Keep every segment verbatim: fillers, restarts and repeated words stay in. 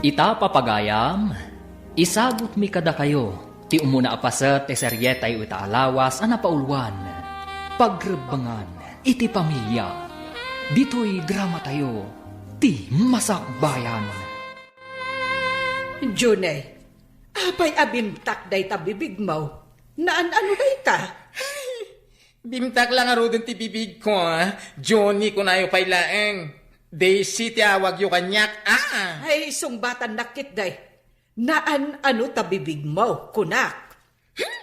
Ita, papagayam, isagutmi kadakayo ti umuna a paset ti serietayo ita a lawas a napauluan, Pagrebbengan iti Pamilia. Ditoy dramatayo ti masakbayan. Junay, apay a bimtak dayta bibigmo? Naan-ano dayta? Bimtak la ngaruden ti bibigko, ah. Johnny, kunayo pay laeng. Daisy ti awagyo kaniak, ah. Ay, sungbatannak ketdi. Naan-ano ta bibigmo, kunak. Hmm?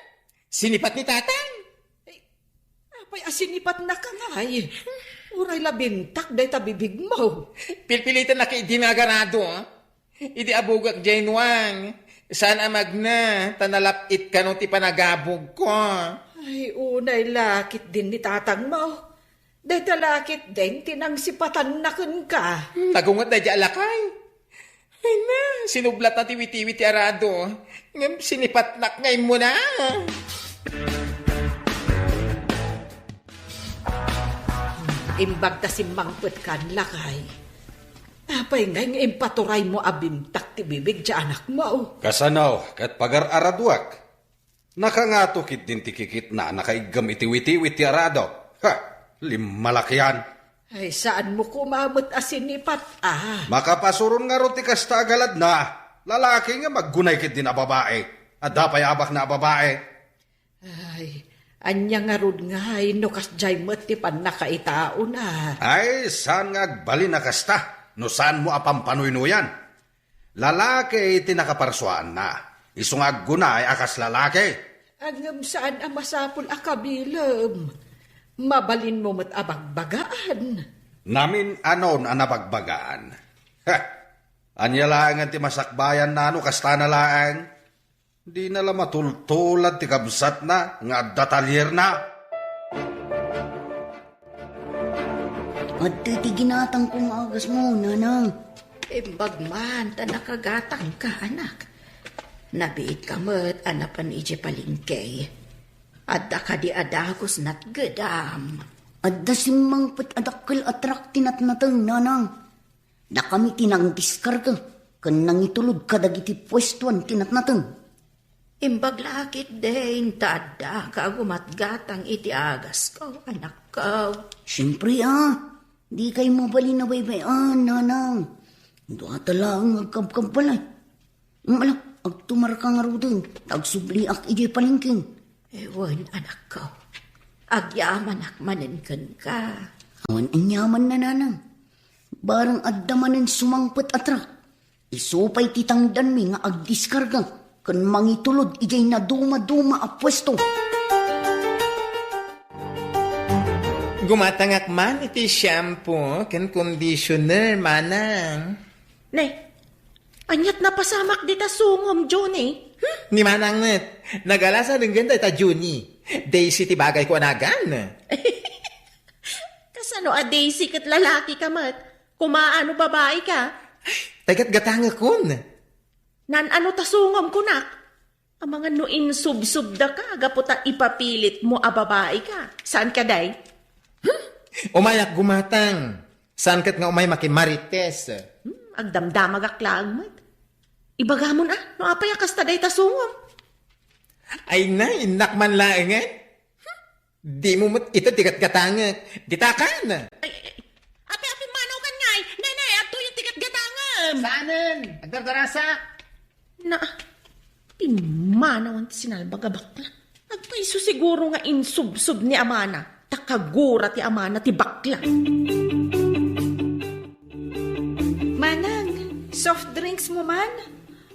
Sinipat ni tatang? Ay, apay a sinipatnaka ngay? Uray la bimtak dayta bibigmo. Pilpilitennak idi nga agarado, ah. Idi abugak diay nuang, saan a magna, ta nalap-it kano ti panagabugko. Ay, unay la ketdin ni tatangmo. Dayta la ketdin ti nangsipatanna kenka. Hmm, nagunget daydi a lakay. Ay na, sinublatna ti witiwit ti arado. Ngem sinipatnak nga immuna. Imbag ta simmangpetkan, lakay. Apay ngay nga impaturaymo a bimtak ti bibig ti anakmo? Kasano ket pagar-araduak? Nakangato ketdin ti kikitna a nakaiggem iti witiwit ti arado. Ha! Limmalakian! Ay, saanmo koma met a sinipat, ah. Makapasuron ngarud ti kasta a galadna. Lalaki nga maggunay ketdin a babai. Adda pay abakna a babai. Ay, ania ngarud ngay no kasdiay met ti pannakaitaona? Ay, saan nga agbalin a kasta no saanmo a pampanuynoyan? Lalaki ti nakaparsuaanna. Isu nga aggunay a kas lalaki. Ngem saan a masapul a kabilem. Mabalinmo met a bagbagaan. Namin-anon a nabagbagaan. Ha! Ania laengen ti masakbayanna no kastana laeng? Dina la matultulad ti kabsatna nga adda talierna. Adda ti ginatangko nga agasmo, nanang. Imbag man ta nakagatangka, anak. Nabiitka met a napan idiay palengke. Adda kadi a dagus natgedam? Adda simmangpet a dakkel a truck ti natnateng, nanang. Dakami ti nangdiskarga ken nangitulod kadagiti puestoan ti natnateng. Imbag la ketdin ta addaka a gumatgatang iti agasko, anakko. Siempre, a. Dikay mabalin a baybay-an, nanang. Duata laeng nga agkabkabbalay. Ala, agtumarka ngaruden, ta agsubliak idiay palengke. Wen, anakko. Agyamanak manen kenka. Awan aniamanna, nanang. Barang adda manen sumangpet a truck. Isu pay ti tangdanmi nga agdiskarga ken mangitulod idiay nadumaduma a puesto. Gumatangak man iti shampoo ken conditioner, manang. Ne, aniat napasamak dita sungom, Johnny? Hmm? Ni manang met, nagala sa denggen dayta Johnny. Daisy ti bagay ko anagan. Kasano a Daisy ket lalaki ka met? Kumaano babae ka? Tay gatgatangekon. Naan-ano ta sungom kunak? Amangan no insubsubda ka, gapu ta ipapilitmo a babae ka. Saan ka, day? Hmm? Umayak gumatang. Saan ket nga umay makimarites? Hmm, agdamdamagak laeng met. Ibagamon a, no apay a kasta dayta sungom? Ay na, innak man laengen. Dimo met ita ti gatgatangek. Ditakan! Ay, ay, api, api, manaw kan ngay! Nay, nay, adtoy ti gatgatangem! Saanen! Agdardarasak! Na, pimmanawan ti sinalbag a bakla. Agpayso siguro nga insubsob ni amana, ta kagura ti amana ti bakla. Manang, soft drinks mo man?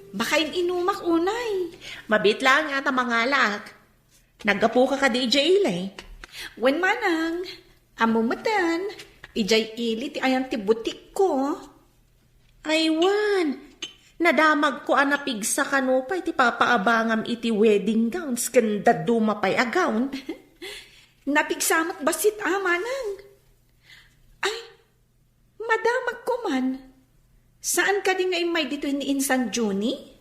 Baka in-inumak unay. Mabit lang ata mangalak. Naggapuka kadi idiay ili? Wen, manang, ammo metten, idiay ili ti ayan ti butikko. Ay, wen, nadamagko a napigsa kano pay ti papaabangam iti wedding gowns ken dadduma pay a gown. Napigsa met bassit a, manang. Ay, madamagko man. Saan kadi nga immay ditoy ni insan Junie?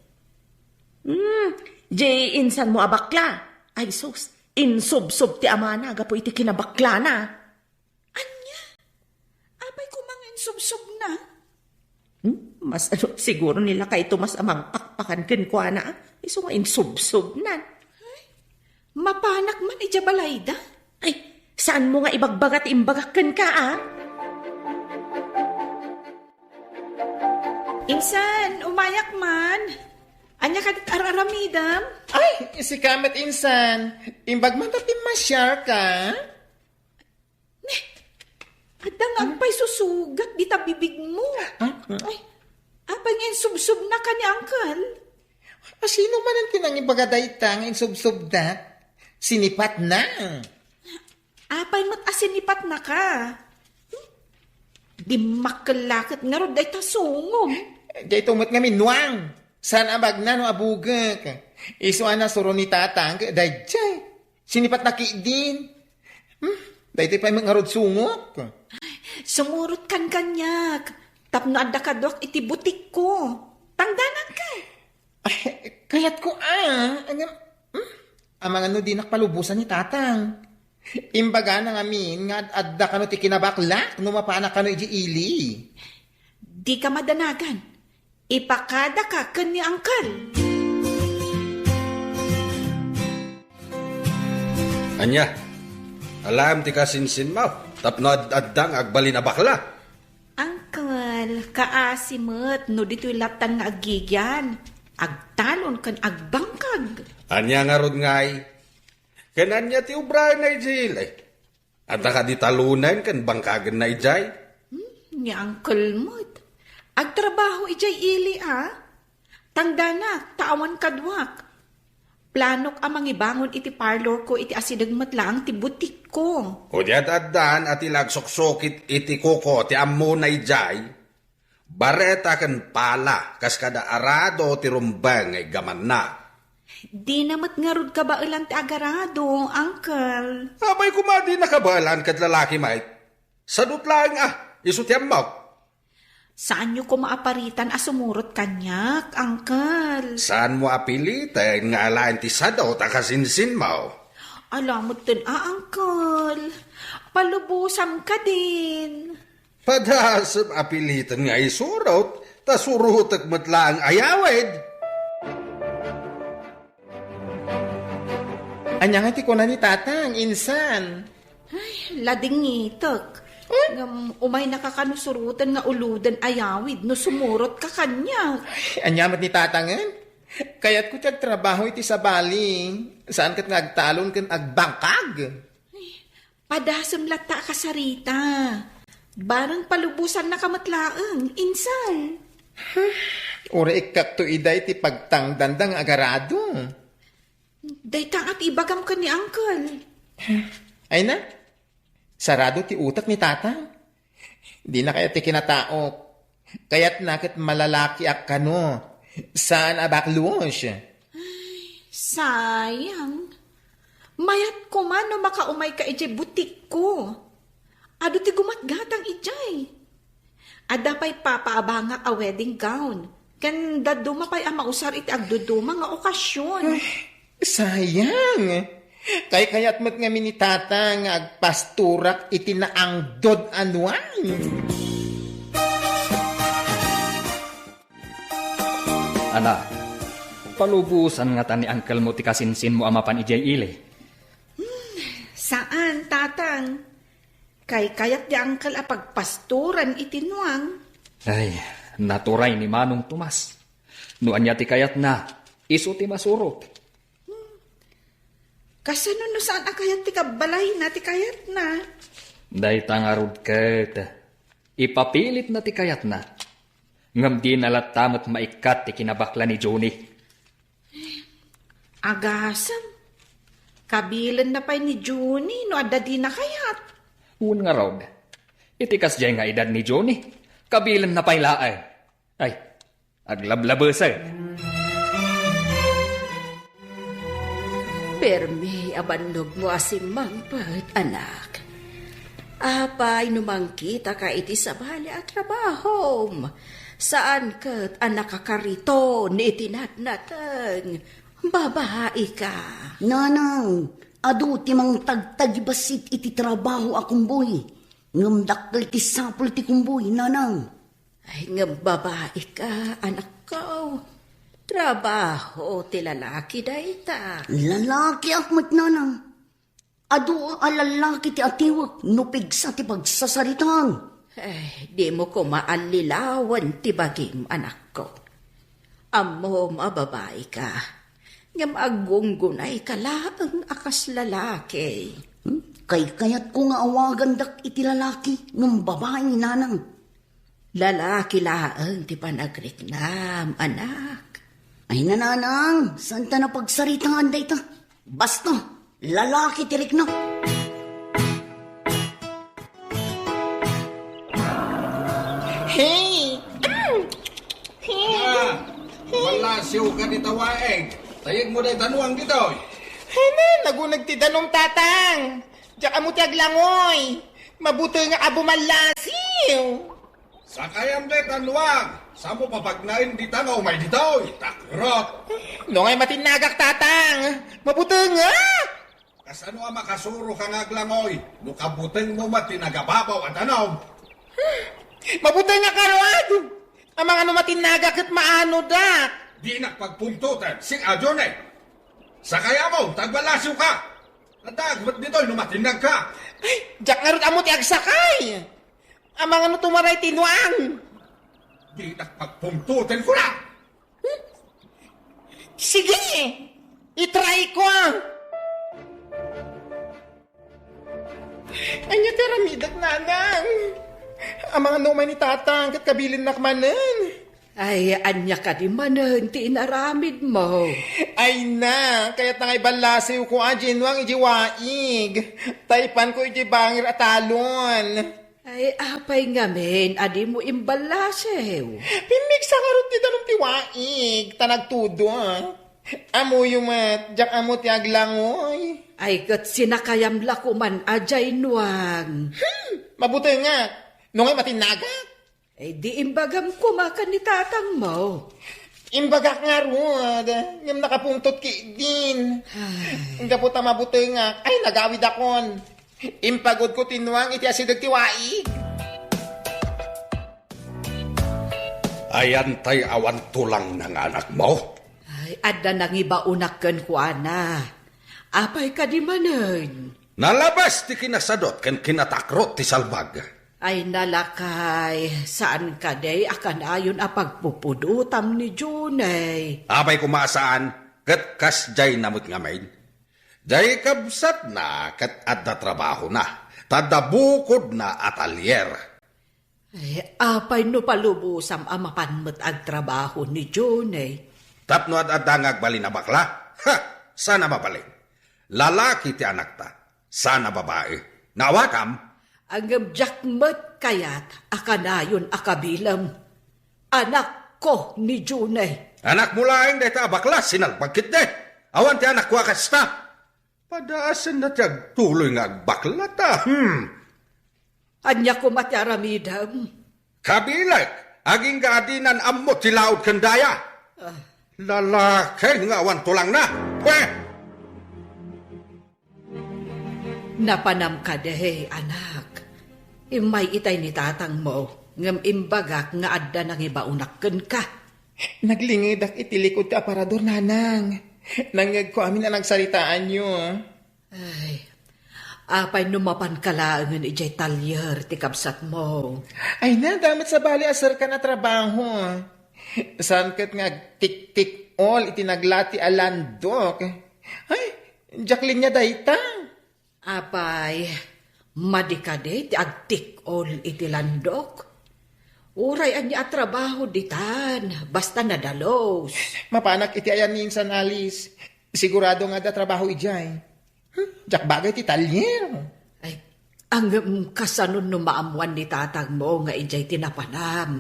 Hmm, di insanmo a bakla. Ay sus, insubsob ti amana gapu iti kinabaklana. Ania? Apay koma nga insubsobna? Hmm? Mas ano, siguro ni lakay Tomas a mangpakpakan kenkuana, a, isu nga insubsobnan. Mapanak man idiay balayda? Ay, saanmo nga ibagbaga ti imbagak kenka, a? Insan, umayak man. Ania kadi ti ar-aramidem? Ay, sika met, insan. Imbag man ta pimmasiarka? Adda nga agpaisusugat dita bibigmo. Ah? Ay, apay nga insubsobnaka ni Uncle? A, sino manen ti nangibaga dayta nga insubsobdak? Sinipatna. Apay met a sinipatnaka? Hmm? Dimmakkel la ket ngarud dayta sungom. Dayto met ngamin, Nuang. Saan a bagna no abugek? Isu a nasuro ni Tatang, daydiay. Sinipatna ketdin. Hmm? Daytoy pay met ngarud sungok. Sumurotkan kaniak. Tapno adda kaduak iti butikko. Tangdananka. Ay, kayatko a. Ngem, hmm? Amangan no dinak palubosan ni Tatang. Imbagana ngamin nga ad-adda kano ti kinabaklak no mapanak kano idiay ili. Dika madanagan. Ipakadaka ken ni Uncle. Ania? Alaem ti kasinsinmo tapno ad-adda nga agbalin a bakla? Uncle, kaasi met no ditoy lattan nga agigian, agtalon ken agbangkag. Ania ngarud ngay? Ken ania ti obraenna idiay ili? Adda kadi talonen ken bangkagenna idiay? Hmm, ni Uncle met. Agtrabaho idiay ili a. Tangdanak, ta awan kaduak. Planok a mangibangon iti parlorko iti asideg met laeng ti butikko. O di ad-addan a ti la agsuksukit iti kuko ti ammona idiay, bareta ken pala kas kada arado ti rumbeng nga iggamanna. Dina met ngarud kabaelan ti agarado, Uncle. Apay koma a dina kabaelan ket lalaki met? Sadut laeng a, isu ti ammok. Saanyo koma a paritan a sumurot kaniak, Uncle. Saanmo a piliten nga alaen ti sadut a kasinsinmo? Ala metten a, Uncle. Palubosanka din. Padasem a piliten nga isurot, ta surotek met laeng a yawid. Ania nga ti kuna ni Tatang, insan? Ay, ladingitek. Ngem, umaynaka kano suroten nga uloden a yawid no sumurotka kaniak. Ay, ania met ni Tatangen? Kayatko ti agtrabaho iti sabali. Saan ket nga agtalon ken agbangkag. Padasem latta a kasarita. Bareng palubosannaka met laeng, insan. Uray ikkakto ida iti pagtangdanda nga agarado. Dayta nga ti ibagam ken ni Uncle. Ay na, sarado ti utek ni Tatang. Dina kayat ti kinataok. Kayatna ket malalakiak kano. Saan a baklos. Sayang. Mayat koma no makaumayka idiay butikko. Adu ti gumatgatang idiay. Adda pay papaabangak a wedding gown. Ken dadduma pay a mausar iti agduduma nga okasion. Ay, sayang. Kaykayat met ngamin ni Tata nga agpastorak iti naangdod a nuan. Anak, palubosan ngata ni angkelmo ti kasinsinmo a mapan idiay ili? Hmm, saan, Tatang. Kaykayat di angkel a pagpastoran iti nuang. Ay, naturay ni Manong Tomas. No ania ti kayatna, isu ti masurot. Kasano no saan a kayat ti kabbalayna ti kayatna? Dayta ngarud ket, ipapilitna ti kayatna. Ngem dina latta met maikkat ti kinabakla ni Johnny. Agasem, kabilenna pay ni Johnny no adda dina kayat. Wen ngarud, iti kasdiay nga edad ni Johnny, kabilenna pay laeng. Ay, aglablabesen. Permi a bannogmo a simmangpet, anak. Apay no mangkitaka iti sabali a trabahom? Saan ket a nakakariton iti natnateng. Babaika. Nanang, adu ti mangtagtagibassit iti trabaho a kumboy. Ngem dakkel ti sapul ti kumboy, nanang. Ay, ngem babaika, anakko. Trabaho ti lalaki dayta. Lalakiak met, nanang. Adu a lalaki ti atiwek no pigsa ti pagsasaritam. Eh, dimo koma allilawen ti bagim, anakko. Ammom a babaika, ngem aggunggunayka laeng a kas lalaki. Hmm? Kaykayatko nga awagandak iti lalaki ngem babai, nanang. Lalaki laeng ti panagriknam, anak. Ay, nanang, saan ta napagsaritaan dayta? Basta, lalaki ti rikna. Hey! Hey! Ah, wala siyo ka ni tawaeng. Tayeg mo day tanuang ditoy. Ay na, nagunag ti danum, tatang. Diak ammo ti aglangoy. Mabuteng nga abu mallasiw. Sakayam dayta, Luang. Saan mo papagnaen dita nga umay ditoy? Takrot! No ngay matinnagak, tatang. Mabutengak! Kasano a makasuro ka nga aglangoy? No kabuteng mo met ti nagababaw a danum. Mabutengak ngarud! Amangan no matinnagak ket maanodak. Dinak pagpungtoten, sing-adio ne. Sakayam, ta agmallasiw ka. Addaak met ditoy no matinnag ka. Ay, diak ngarud ammo ti agsakay. Amangan no tumaray ti nuang. Dinak pagpungtoten, kuna! Sige! I-try ko, ah! Ania ti aramidek, nanang? Amangan no umay ni tatang, ket kabilinnak manen. Ay, ania kadi manen ti inaramidmo? Ay na, kayatna nga iballasiwko a diay nuang idiay waig. Ta ipanko idiay bangir a talon. Ay, apay ngamin a dimo imballasiw? Pimmigsa ngarud ti danum ti waig, ta nagtudo. Ammoyo met, diak ammo ti aglangoy. Ay, ket sinakayam la koman a diay nuang. Hmm, mabutengak. No ngay matinnagak? Ay, di imbagam koma ken ni tatangmo. Imbagak ngarud, ngem nakapungtot ketdin. Ay. Gapu ta mabutengak, ay, nagawidakon. Impagudko ti nuang iti asideg ti waig. Ayan tay awan tulangna nga anakmo? Ay, adda nangibaonak kenkuana. Apay kadi manen? Nalabas ti kinasadot ken kinatakrot ti salbag. Ay, nalakay, saan kadi a kanayon a pagpupudotam ni Junay? Apay koma a saan, ket kasdiayna met ngamin. Diay kabsatna ket adda trabahona, ta adda bukodna a talyer. Ay, apay no palubosam a mapan met agtrabaho ni Junay? Tapno ad-adda nga agbalin a bakla? Ha! Saan a mabalin. Lalaki ti anakta. Saan a babai. Naawakam? Ngem diak met kayat a kanayon a kabilem. Anakko ni Junay. Anakmo laeng dayta a bakla, sinalbag ketdi. Awan ti anakko a kasta. Padaasenna ti agtuloy nga agbakla ta. Hmm. Ania koma ti aramidem? Kabilek, agingga a dinan ammo ti laud ken daya. Ah. Lalaki nga awan tulangna. Pwe! Napanam kadi, anak. Immay itay ni tatangmo, ngem imbagak nga adda nangibaonak kenka. Naglingedak iti likud ti aparador, nanang. Nangngegko amin a nagsaritaanyo. Ay, apay no mapanka laengen idiay talyer ti kabsatmo? Ay na, adda met sabali a serkan a trabaho. Saan ket nga agtiktik-ol iti naglati a landok. Ay, diak linia dayta. Apay, madi kadi ti agtik-ol iti landok? Uray ania a trabaho ditan, basta nadalus. Mapanak iti ayan ni insan Alice. Sigurado nga adda trabaho idiay. Hmm, diak bagay ti talyer. Ay, ngem kasano no maammuan ni tatangmo nga idiay ti napanam?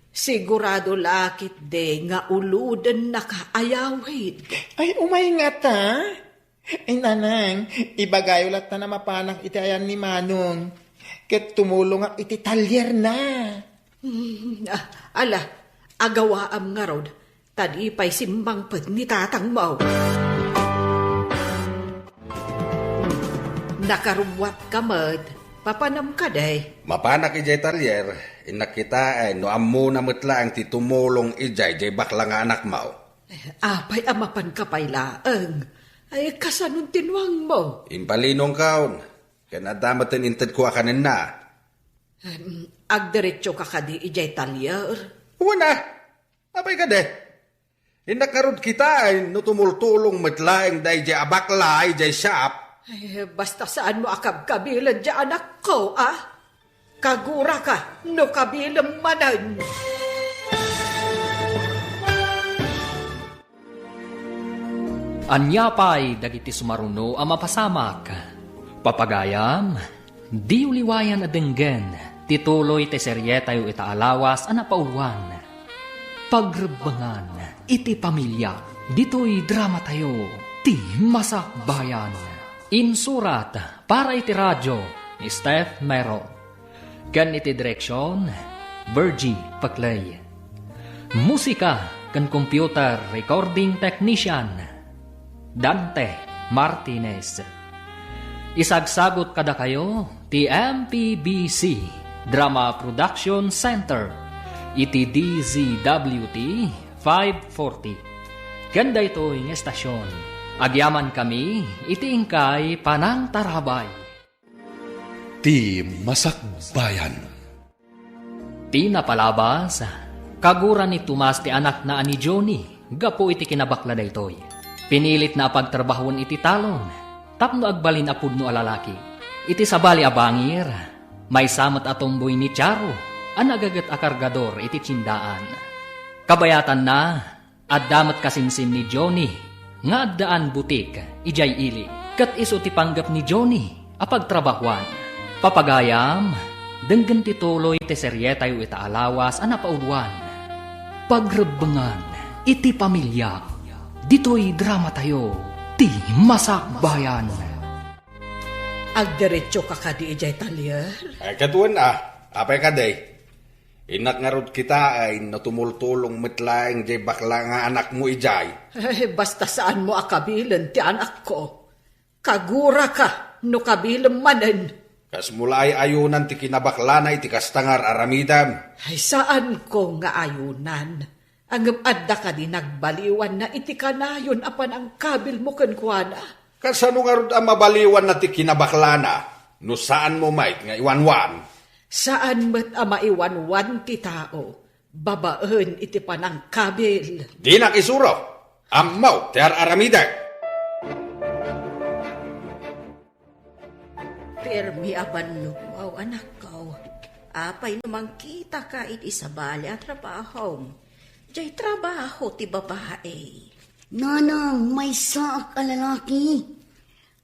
Sigurado la ketdi nga ulodennaka a yawid. Ay, umay ngata? Ay, nanang, ibagayo latta a mapanak iti ayan ni Manong. Ket tumulongak iti talyerna. Hmm, ah, ala, agawaam ngarud, ta di pay simmangpet ni tatangmo. Nakarubbuatka met, Papanam kadi? Mapanak idiay talyer, innak kitaen no ammona met laeng ti tumulong idiay diay bakla nga anakmo. Apay a mapanka pay laeng? Ay, kasanon ti nuangmo? Impalinongkon, ken adda met ti intedko a kanenna. Em, agdiretsoka kadi idiay talyer? Wen a, apay kadi? Innak ngarud kitaen no tumultulong met laeng daydiay a bakla idiay shop. Ay, basta saanmo a kabkabilen diay anakko, a? Kaguraka no kabilem manen. Ania pay dagiti sumaruno a mapasamak? Papagayam, diyo liwayan a denggen ti tuloy ti serietayo ita a lawas a napauluan. Pagrebbengan iti pamilia. Ditoy dramatayo, ti Masakbayan. Insurat para iti radio ni Steph Mero. Ken iti direksion, Virgie Paclay. Musika ken computer recording technician, Dante Martinez. Isagsagut kadakayo ti M P B C Drama Production Center iti D Z W T five forty. Ken daytoy nga estasion, agyamankami iti inkay panangtarabay. Ti Masakbayan. Ti napalabas, kagura ni Tomas ti anakna a ni Johnny gapu iti kinabakla daytoy. Pinilitna a pagtrabahoen iti talon tapno agbalin a pudno a lalaki. Iti sabali a bangir, maysa met a tomboy ni Charo a nagaget a kargador iti tiendaan. Kabayatanna, adda met kasinsin ni Johnny nga addaan butik idiay ili, ket isu ti panggep ni Johnny a pagtrabahoan. Papagayam, denggen ti tuloy ti serietayo ita a lawas a napauluan. Pagrebbengan iti pamilia. Ditoy dramatayo, ti Masakbayan. Agdiretsoka kadi idiay talyer? Ay, ket wen a, apay kadi? Innak ngarud kitaen no tumultulong met laeng diay bakla nga anakmo idiay. Ay, basta saanmo a kabilen ti anakko. Kaguraka no kabilem manen. Kasmo la ay ayunan ti kinabaklana iti kasta nga ar-aramidem? Ay, saanko nga ayunan. Ngem adda kadi nagbaliwanna iti kanayon a panangkabilmo kenkuana? Kasano ngarud a mabaliwanna ti kinabaklana no saanmo met nga iwanwan? Saan met a maiwanwan ti tao babaen iti panangkabil. Dinak isuro. Ammok ti ar-aramidek. Permi a bannogaw, anakko. Apay no mangkitaka iti sabali a trabahom? Diay trabaho ti babae. Nanang, maysaak a lalaki.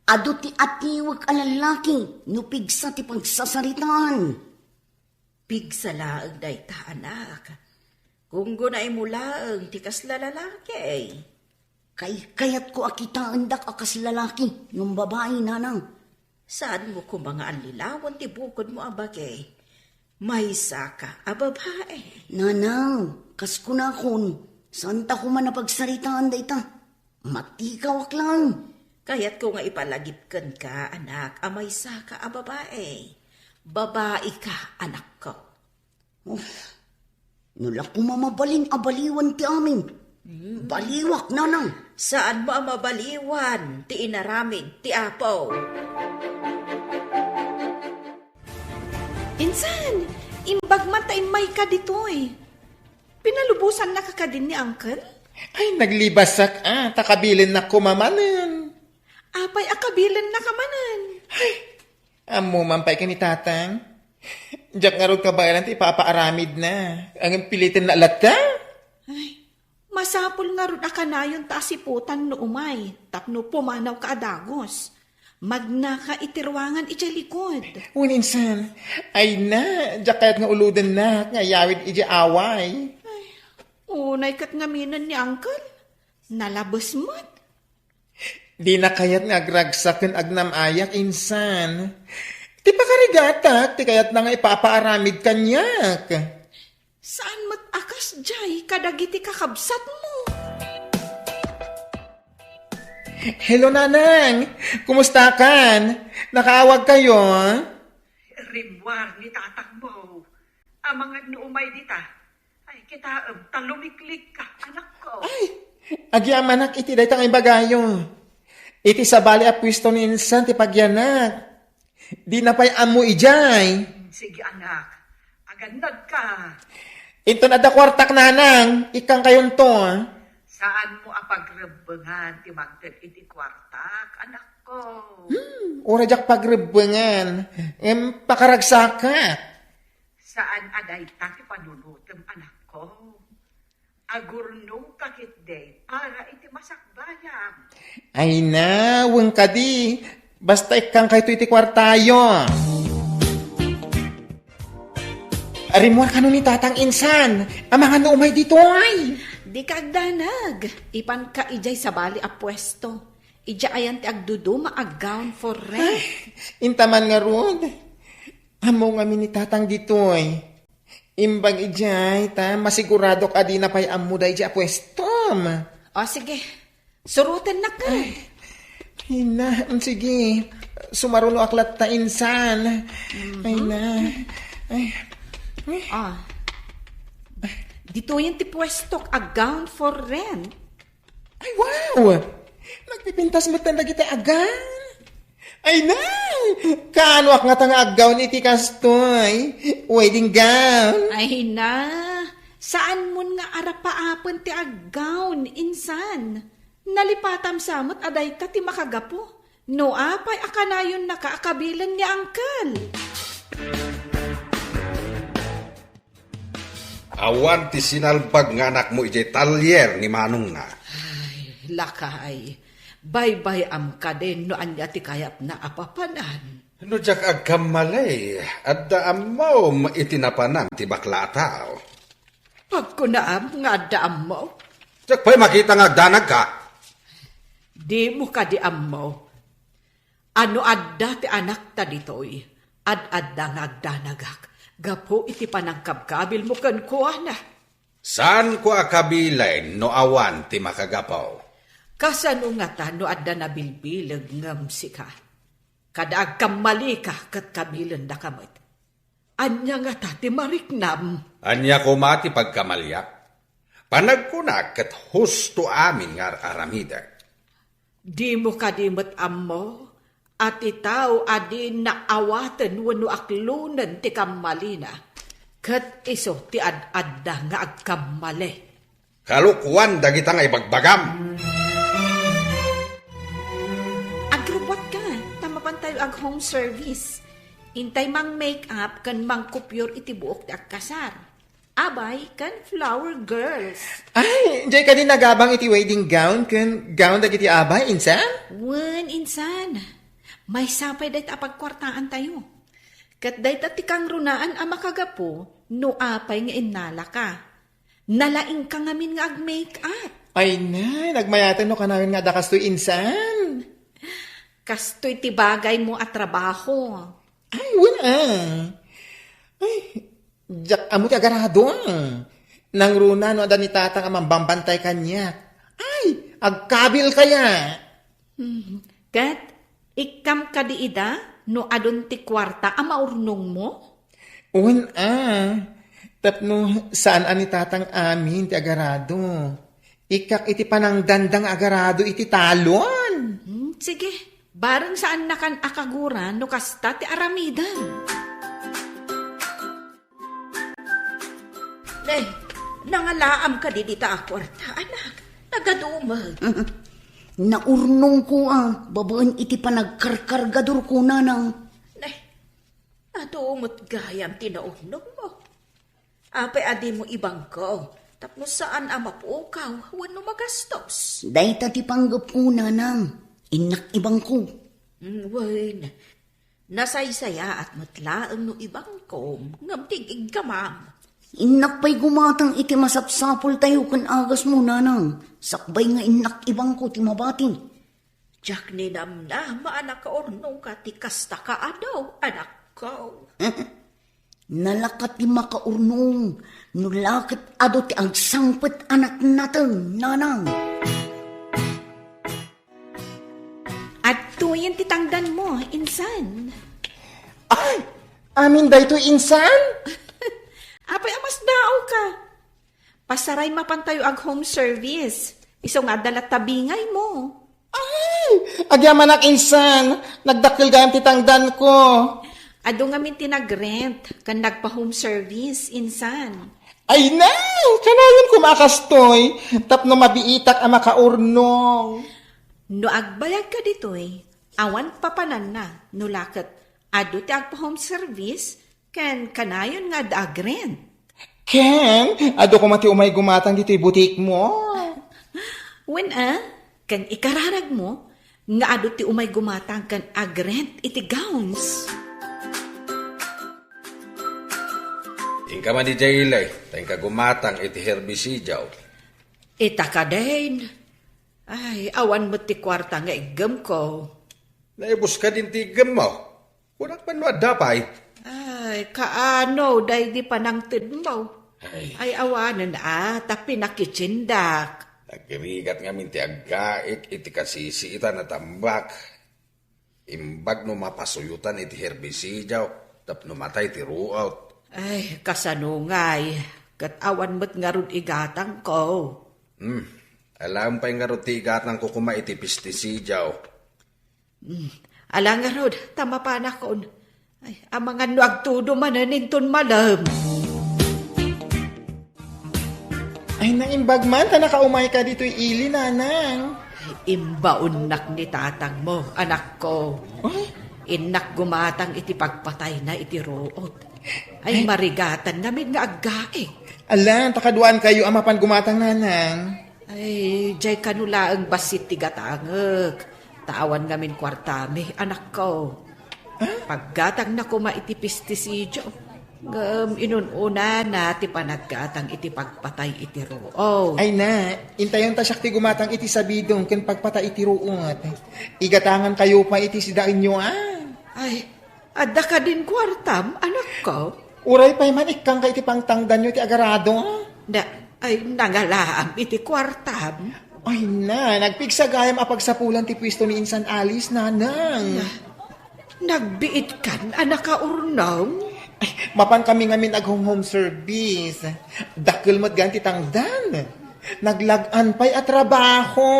Adu ti atiwek a lalaki no pigsa ti pagsasaritaan. Pigsa laeng dayta, anak. Gunggunaymo laeng ti kasla lalaki. Kaykayatko a kitaendak a kas lalaki ngem babai, nanang. Saanmo koma nga allilawen ti bukodmo a bagi? Maysaka a babai. Nanang, kas kunakon, saanta koma a pagsaritaan dayta. Matikawak laeng. Kayatko nga ipalagip kenka, anak, a maysaka a babai. Babaika, anakko. Uf, no la koma mabalin a baliwan ti amin. Hmm. Baliwak, nanang. Saanmo a mabaliwan ti inaramid ti Apo? Insan, imbag man ta immayka ditoy. Pinalubosannaka kadin ni Uncle? Ay, naglibasak a, ta kabilennak koma manen. Apay a kabilennaka manen? Ay, ammo man pay ken ni Tatang. Diak ngarud kabaelan ti ipapaaramidna. Ngem pilitenna latta. Ay, masapul ngarud a kanayon ta asiputan no umay, tapno pumanawka a dagus. Magnaka iti ruangan idiay likod. Wen insan, ay na, diak kayat nga ulodennak nga ayawid idiay away. Ay, unay ket ngaminen ni Uncle. Nalabes met. Dina kayat nga agragsak ken agnam-ayak insan. Ti pakarigatak, ti kayatna nga ipapaaramid kaniak. Saan met a kasdiay kadagiti kakabsatmo? Hello, Nanang! Kumustakan? Nakaawagkayo? Rimmuar ni tatangmo. Amangan no umay dita. Ay, kitaem, ta lumiklikka, anakko. Ay, agyamanak iti dayta nga ibagayo. Iti sabali a puesto ni insan ti pagyanak. Dina pay ammo idiay. Sige, anak. Agannadka. Inton adda kuartak, nanang, ikkangkayonto. Saanmo a pagrebbengan ti mangted iti kuartak, anakko. Hmm, uray diak pagrebbengan. Em, pakaragsakak. Saan a dayta ti panunotem, anakko. Agurnongka ketdi para iti masakbayam. Ay na, wen kadi. Basta ikkangkayto iti kuartayo. Rimmuar kano ni tatang insan. Amangan no umay ditoy. Dika agdanag. Ipanka idiay sabali a puesto. Idiay ayan ti agduduma a gown for rent. Ay, intaman ngarud. Ammo ngamin ni tatang ditoy. Imbag idiay, ta masiguradok a dina pay ammo daydiay a puestom. O, sige. Surotennaka. Ay, ay na, mm, sige. Sumarunoak latta insan. Ay na. Ay. Ah. Ditoyen ti puestok a gown for rent. Ay, wow! Nagpipintas met dagiti agan. Ay na! Kaanoak ngata nga aggown iti kastoy? Wedding gown? Ay na! Saanmon nga arapaapen ti aggown, insan. Nalipatam sa met a dayta ti makagapu. No apay a kanayonnaka a kabilen ni Angkel? Awan ti sinalbag nga anakmo idiay talyer ni manongna. Ay, lakay, baybay-am kadin no ania ti kayatna a papanan. No diak agkamali, adda ammom iti napanan ti bakla a tao. Pagkunaam nga adda ammok? Diak pay makita nga agdanagka. Dimo kadi ammo a no adda ti anakta ditoy, ad-adda nga agdanagak gapu iti panangkabkabilmo kenkuana. Saanko a kabilen no awan ti makagapu. Kasano ngata no adda nabilbileg ngem sika? Kada agkammalika ket kabilendaka met. Ania ngata ti mariknam? Ania koma ti pagkamaliak? Panagkunak ket husto amin nga ar-aramidek. Dimo kadi met ammo a ti tao a di naawaten wenno aklonen ti kammalina, ket isu ti ad-adda nga agkammali? Kalokoan dagita nga ibagbagam. Agrubbuatka, ta mapantayo ag-home service. Intay mang-make-up ken mangkupyor iti buok ti agkasar. Abay ken flower girls. Ay, diay kadi nagabang iti wedding gown ken gown dagiti abay, insan? Wen, insan. Maysa pay dayta a pagkuartaantayo. Ket dayta ti kangrunaan a makagapu no apay nga innalaka. Nalaingka ngamin nga ag-make up. Ay na, nagmayaten no kanayon nga adda kastoy, insan. Kastoy ti bagaymo a trabaho. Ay, wen a. Ay, diak ammo ti agarado a. Nangruna no adda ni tatang a mambambantay kaniak. Ay, agkabil kaya. Hmm. Ket, ikkam kadi ida no adun ti kuarta a maurnongmo? Wen a, tapno saan a ni tatang amin ti agarado. Ikkak iti panangdanda nga agarado iti talon. Hmm, sige, bareng saannakan a kagura no kasta ti aramidem. Ne, nangalaam kadi dita a kuarta, anak? Nagadumek. Naurnongko a, babaen iti panagkarkargadorko, nanang. Ne, adu met gayam ti naurnongmo. Apay a dimo ibangko, tapno saan a mapukaw wenno magastos? Dayta ti panggepko, nanang. Innak ibangko. Mm, wen, nasaysayaat met laeng no ibangkom, ngem ti ig-iggamam. Innak pay gumatang iti masapsapultayo ken agasmo, nanang, sakbay nga innak ibangko ti mabati. Diak ninamnama a nakaurnongka ti kasta ka adu, anakko. Nalaka ti makaurnong, no la ket adu ti agsangpet a natnateng, nanang. Adtoyen ti tangdanmo, insan. Ay! Amin daytoy insan? Apay a masdaawka? Pasaray mapantayo ag-home service. Isu nga adda latta bingaymo. Ay, agyamanak insan. Nagdakkel gayam ti tangdanko. Adu ngamin ti nag-rent ken nagpa-home service, insan. Ay na, kanayon koma a kastoy, tapno mabiitak a makaurnong. No agbayagka ditoy, awan papananna, no la ket adu ti agpa-home service, ken kanayon nga adda agrent. Ken, adu koma ti umay gumatang ditoy butikmo. Wen a, ken ikararagmo nga adu ti umay gumatang ken agrent iti gowns. Inka man idiay ili, ta inka gumatang iti herbisidiaw. Ita kadin. Ay, awan met ti kuarta nga iggemko. Naibuska din ti iggemmo. Kunak man no adda pay. Ay, kaano, daydi panangtedmo? Ay. Ay, awanen a, ta pinakitsindak. Nagrigat ngamin ti aggaik iti kasisiitan a tambak. Imbag no mapasuyotan iti herbisidiaw tapno matay ti ruot. Ay, kasano ngay? Ket awan met ngarud igatangko. Hmm, alaem pay ngarud ti igatangko koma iti pestisidiaw. Hmm, ala ngarud, ta mapanakon. Ay, amangan no agtudo manen inton malem. Ay, naimbag man ta nakaumayka ditoy ili, nanang. Ay, imbaonnak ni tatangmo, anakko. Ay? Innak gumatang iti pagpatayna iti ruot. Ay, ay, marigatan ngamin nga aggaik. Ala, ta kaduaankayo a mapan gumatang, nanang. Ay, diay kano laeng bassit ti gatangek. Ta awan ngamin kuartami, anakko. Ah? Paggatangna koma iti pestisidio. Ngem inun-unana ti panaggatang iti pagpatay iti ruot. Ay na, intayon ta siak ti gumatang iti sabidong ken pagpatay iti ruot. Igatangankayo pay iti sidaenyo, a. Ay, adda kadin kuartam, anakko? Uray pay man ikkangka iti pangtangdanyo ti agarado, a. Da, ay, nangalaam iti kuartam. Ay na, nagpigsa gayam a pagsapulan ti puesto ni Insan Alice, nanang. Na, nagbiitkan a nakaurnong? Ay, mapan kami ngamin ag-home service. Dakkel met gayam ti tangdan. Naglag-an pay a trabaho.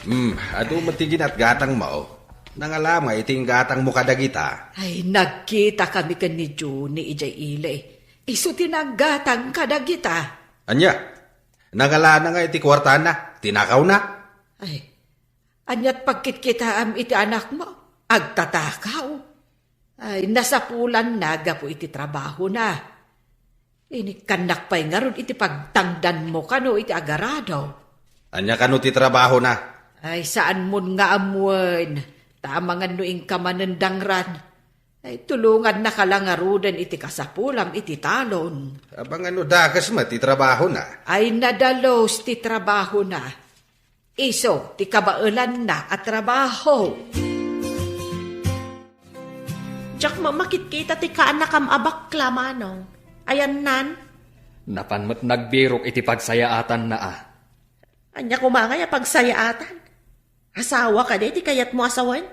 Hmm, adu met ti ginatgatangmo. Nangalam nga iti inggatangmo kadagita. Ay, nagkita kami ken ni Juni idiay ili. Isu ti naggatang kadagita. Ania? Nangalana nga iti kuartana, tinakawna? Ay, aniat pagkitkitaam iti anakmo? Agtatakaw. Ay, nasapulanna gapu iti trabahona. Inikkannak pay ngarud iti pagtangdanmo kano iti agarado. Ania kano ti trabahona? Ay, saanmon nga ammoen. Ta amangan no inka manen dangran. Ay, tulongannaka la ngaruden iti kasapulam iti talon. Amangan no dakes met ti trabahona. Ay, nadalus ti trabahona. Isu ti kabaelanna a trabaho. Diak met makitkita ti kaanakam a bakla, Manong. Ayannan? Napan met nagbirok iti pagsayaatanna a. Ania koma ngay a pagsayaatan? Asawa kadi ti kayatmo a sawen?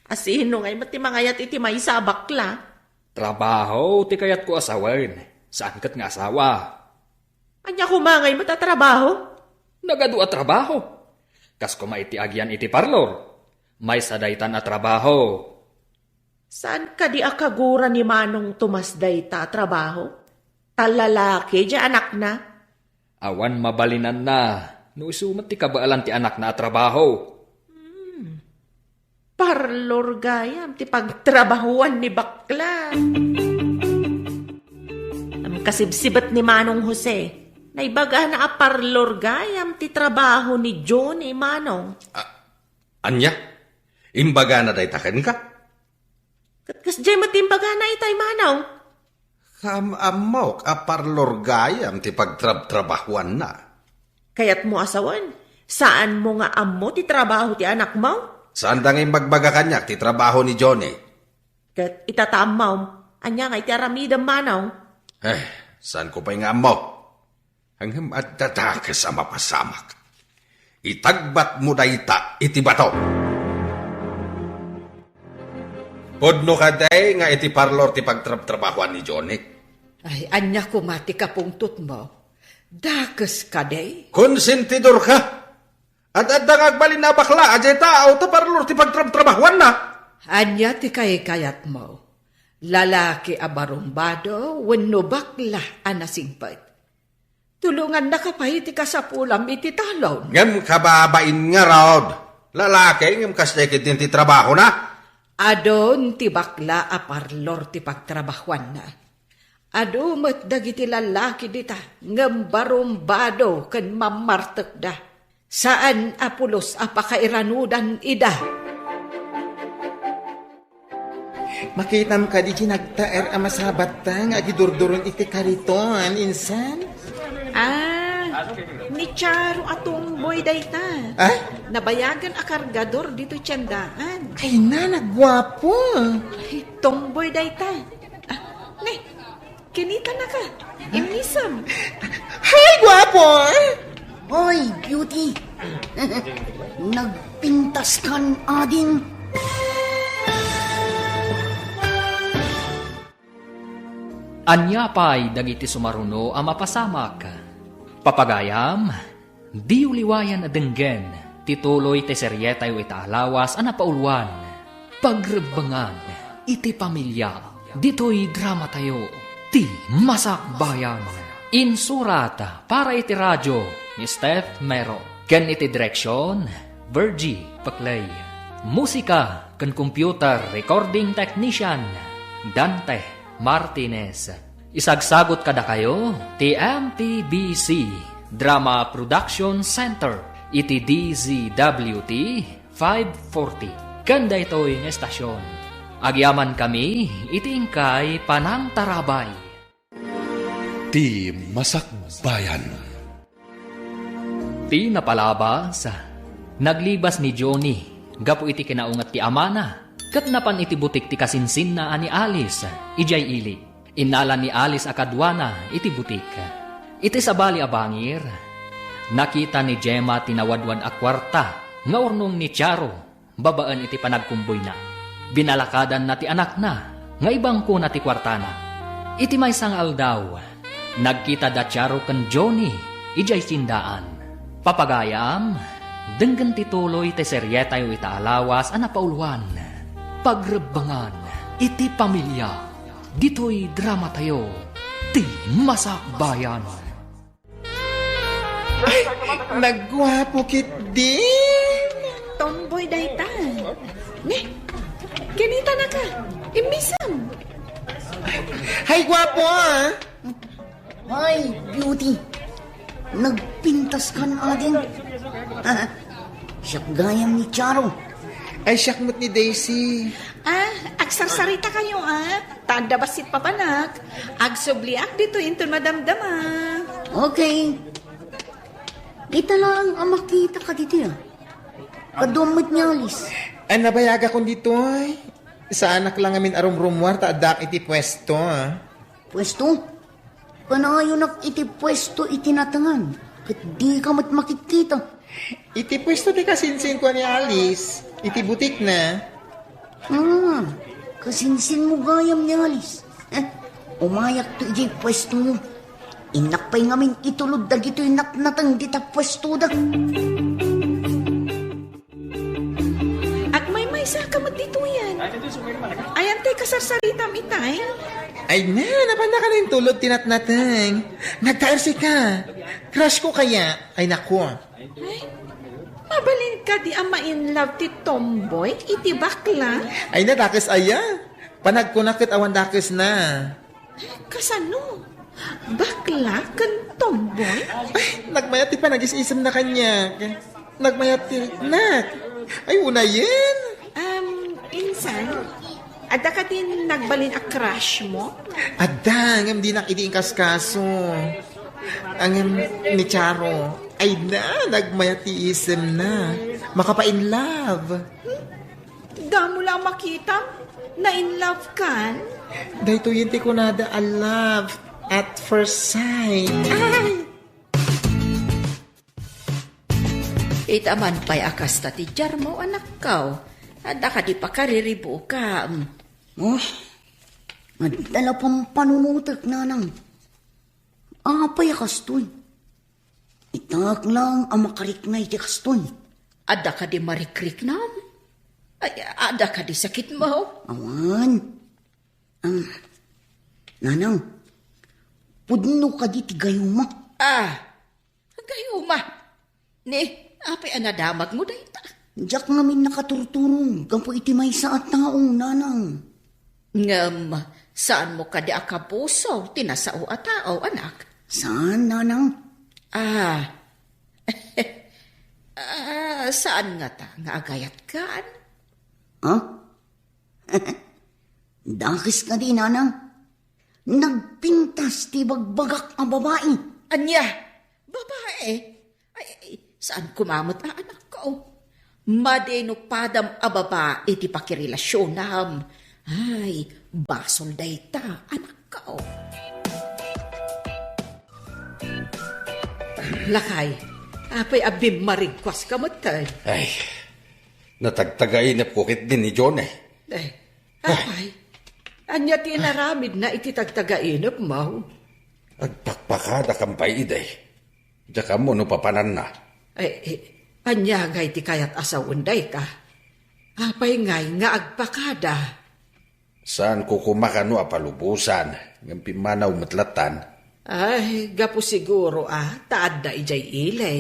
Asino ngay met ti mangayat iti maysa a bakla? Trabaho ti kayatko a sawen, saan ket nga asawa. Ania koma ngay met a trabaho? Nagadu a trabaho. Kas koma iti agian iti parlor. Maysa daytan a trabaho. Saan kadi a kagura ni Manong Tomas dayta a trabaho? Ta lalaki diay anakna. Awan mabalinanna no isu met ti kabaelan ti anakna a trabaho. Hmm. Parlor gayam ti pagtrabahuan ni bakla. Am kasibsibet ni Manong Jose, naibagana a parlor gayam ti trabaho ni Johnny, Manong. A-, ania? Imbagana dayta kenka? Ket kasdiay met imbagana itay, Manong. Kaam-ammok a parlor gayam ti pagtrabtrabahuanna. Kayatmo a sawen, saanmo nga ammo ti trabaho ti anakmo? Saanda nga imbagbaga kaniak ti trabaho ni Johnny. Ket ita ta ammom, ania nga iti aramidem, Manong? Eh, saanko pay nga ammo. Ngem adda dakes a mapasamak. Itagbatmo dayta iti bato. Pudno kadi nga iti parlor ti pagtrabtrabahoan ni Johnny? Ay, ania koma ti kapungtotmo? Dakes kadi? Konsentidorka. Ad-adda nga agbalin a bakla a diay tao ta parlor ti pagtrabtrabahoanna. Ania ti kaykayatmo? Lalaki a barumbado wenno bakla a nasingpet? Tulongannaka pay ti kasapulam iti talon. Ngem kababain ngarud, lalaki ngem kasdiay ketdin ti trabahona. Adun ti bakla a parlor ti pagtrabahoanna. Adu met dagiti lallaki dita ngem barumbado ken mammartekda. Saan a pulos a pakairanudan ida. Makitam kadi ti nagtaer a masabatta nga agidurduron iti kariton, insan? Ah, ni Charo a tomboy dayta. Ay? Nabayagan a kargador ditoy tiendaan. Ay na, nagguapo. Ay, tomboy dayta. Ah, ne, kinitanaka. Immisem. Hay, guapo! Hoy, beauty! Nagpintaskan ading. Ania pay dagiti sumaruno a mapasamak? Papagayam, diyo liwayan a denggen ti tuloy ti serietayo ita a lawas a napauluan, Pagrebbengan iti Pamilia. Ditoy dramatayo, Ti Masakbayan. Insurat para iti radio ni Steph Mero, ken iti direksion, Virgie Peclay. Musika ken computer recording technician, Dante Martinez. Isagsagut kadakayo ti M T B C Drama Production Center iti D Z W T five forty. Ken daytoy nga estasion, agyamankami iti inkay panangtarabay. Ti Masakbayan. Ti napalabas, naglibas ni Johnny gapu iti kinaunget ti amana, ket napan iti butik ti kasinsinna a ni Alice, idiay ili. Innala ni Alice a kaduana iti butik. Iti sabali a bangir, nakita ni Gemma ti nawadwad a kuarta nga urnong ni Charo babaen iti panagkumboyna. Binalakadanna ti anakna nga ibangkona ti kuartana. Iti maysa nga aldaw, nagkita da Charo ken Johnny idiay tiendaan. Papagayam, denggen ti tuloy ti serietayo ita a lawas a napauluan, Pagrebbengan iti Pamilia. Ditoy dramatayo, Ti Masakbayan. Ay, nagguapo ketdin. Tomboy dayta. Ne, kinitanaka. Immisem. Hay, guapo, ah. Ay, beauty. Nagpintaskan ading. Siak gayam ni Charo. Ay, siak met ni Daisy. Ah, agsarsarita kayo, ah. Ta adda bassit papanak. Agsubliak ditoy inton madamdama. Okay. Ita laeng a makita kaditoy, ah. Kaduam met ni Alice. Ay, nabayagakon ditoy. Saanak la ngamin a rumrumuar ta addaak iti puesto, ah. Puesto? Kanayonak iti puesto iti natengan, ket dika met makitkita. Iti puesto ti kasinsinko ni Alice, iti butikna. Ah, kasinsinmo gayam ni Alice. Eh, umayakto idiay puestoyo. Innak pay ngamin itulod dagitoy natnateng dita puestoda. Agmaymaysa ka met ditoyen. Ayan tay kasarsaritam itay? Ay na, napannaka na intulod ti natnateng. Nagtaersika. Crush ko kaya? Ay nako. Ay, mabalin kadi a ma-in love ti tomboy iti bakla? Ay na, dakes aya. Panagkuna ket awan dakesna. Kasano? Bakla ken tomboy? Ay, nagmayat ti panagis-isemna kaniak. Nagmayat ti nak. Ay, unayen. Um, insan, adda kadin nagbalin a crush mo? Adda, ngem dinak idi inkaskaso. Ngem ni Charo, ay na, nagmayat ti isemna. Makapa-in love. Damo la a makitam, na-in love kan? Daytoyen ti kunada a love at first sight. Ay! Ita man pay a kasta ti diarmo, anakko. Adda kadi pakariribuka. Oh, adda la pampanunotek, nanang. Apay a kastoy? Itak lang a makarikna iti kastoy. Adda kadi marikriknam? Ay, adda kadi sakitmo? Awan. Am, nanang, pudno kadi ti gayuma? Ah, gayuma. Ni, apay a nadamagmo dayta? Diak ngamin nakaturturong gapu iti maysa a tao, nanang. Ngem, saanmo kadi a kapuso ti nasao a tao, anak? Saan, nanang? Ah. Ah, saan ngata nga agayatkan? Ha? Dakes kadi, nanang. Nagpintas ti bagbagak a babai. Ania? Babai? Ay, ay, saan koma met a anakko? Madi no padam a babai ti pakirelasionam. Ay, basol dayta, anakko. Lakay, apay a bimmarigkuaska metten? Ay, natagtagainepko ketdi ni Johnny. Eh, apay, ania ti inaramidna iti tagtagainepmo? Agpakpakada kan pay idi. Diak ammo no papananna. Eh, eh, ania ngay ti kayat a sawen dayta? Apay ngay nga agpakada? Saanko koma kano a palubosan, ngem pimmanaw met lattan. Ay, gapu siguro a ta adda idiay ili.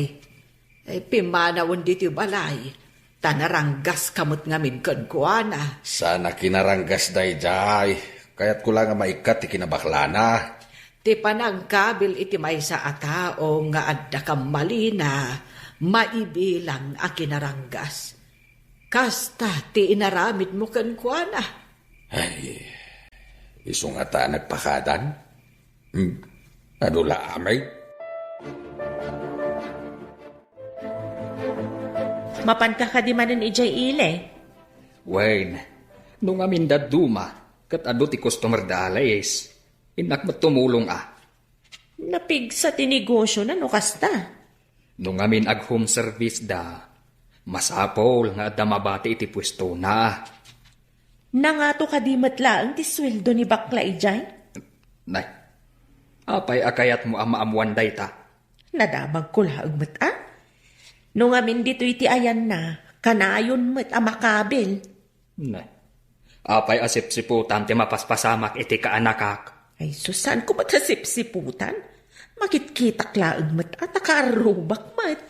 Ay, pimmanawen ditoy balay, ta naranggaska met ngamin kenkuana. Saan a kinaranggas daydiay. Kayatko la nga maikkat ti kinabaklana. Ti panangkabil iti maysa a tao nga adda kammalina, maibilang a kinaranggas. Kasta ti inaramidmo kenkuana. Ay, isu ngata a nagpakadan? Hmm, adu la amay? Mapanka kadi manen idiay ili? Wen, no ngamin dadduma, ket adu ti customer da Alice. Innak met tumulong a. Napigsa ti negosiona no kasta. No ngamin ag-home service da, masapul nga adda mabati iti puestona. Nangato kadi met laeng ti sueldo ni bakla idiay? Nay, apay a kayatmo a maammoan dayta? Nadamagko laeng met a. No ngamin ditoy ti ayanna, kanayon met a makabil. Ne. Apay a sipsiputan ti mapaspasamak iti kaanakak? Ay, sus, saanko met a sipsiputan? Makitkitak laeng met a ta kaarrubak met.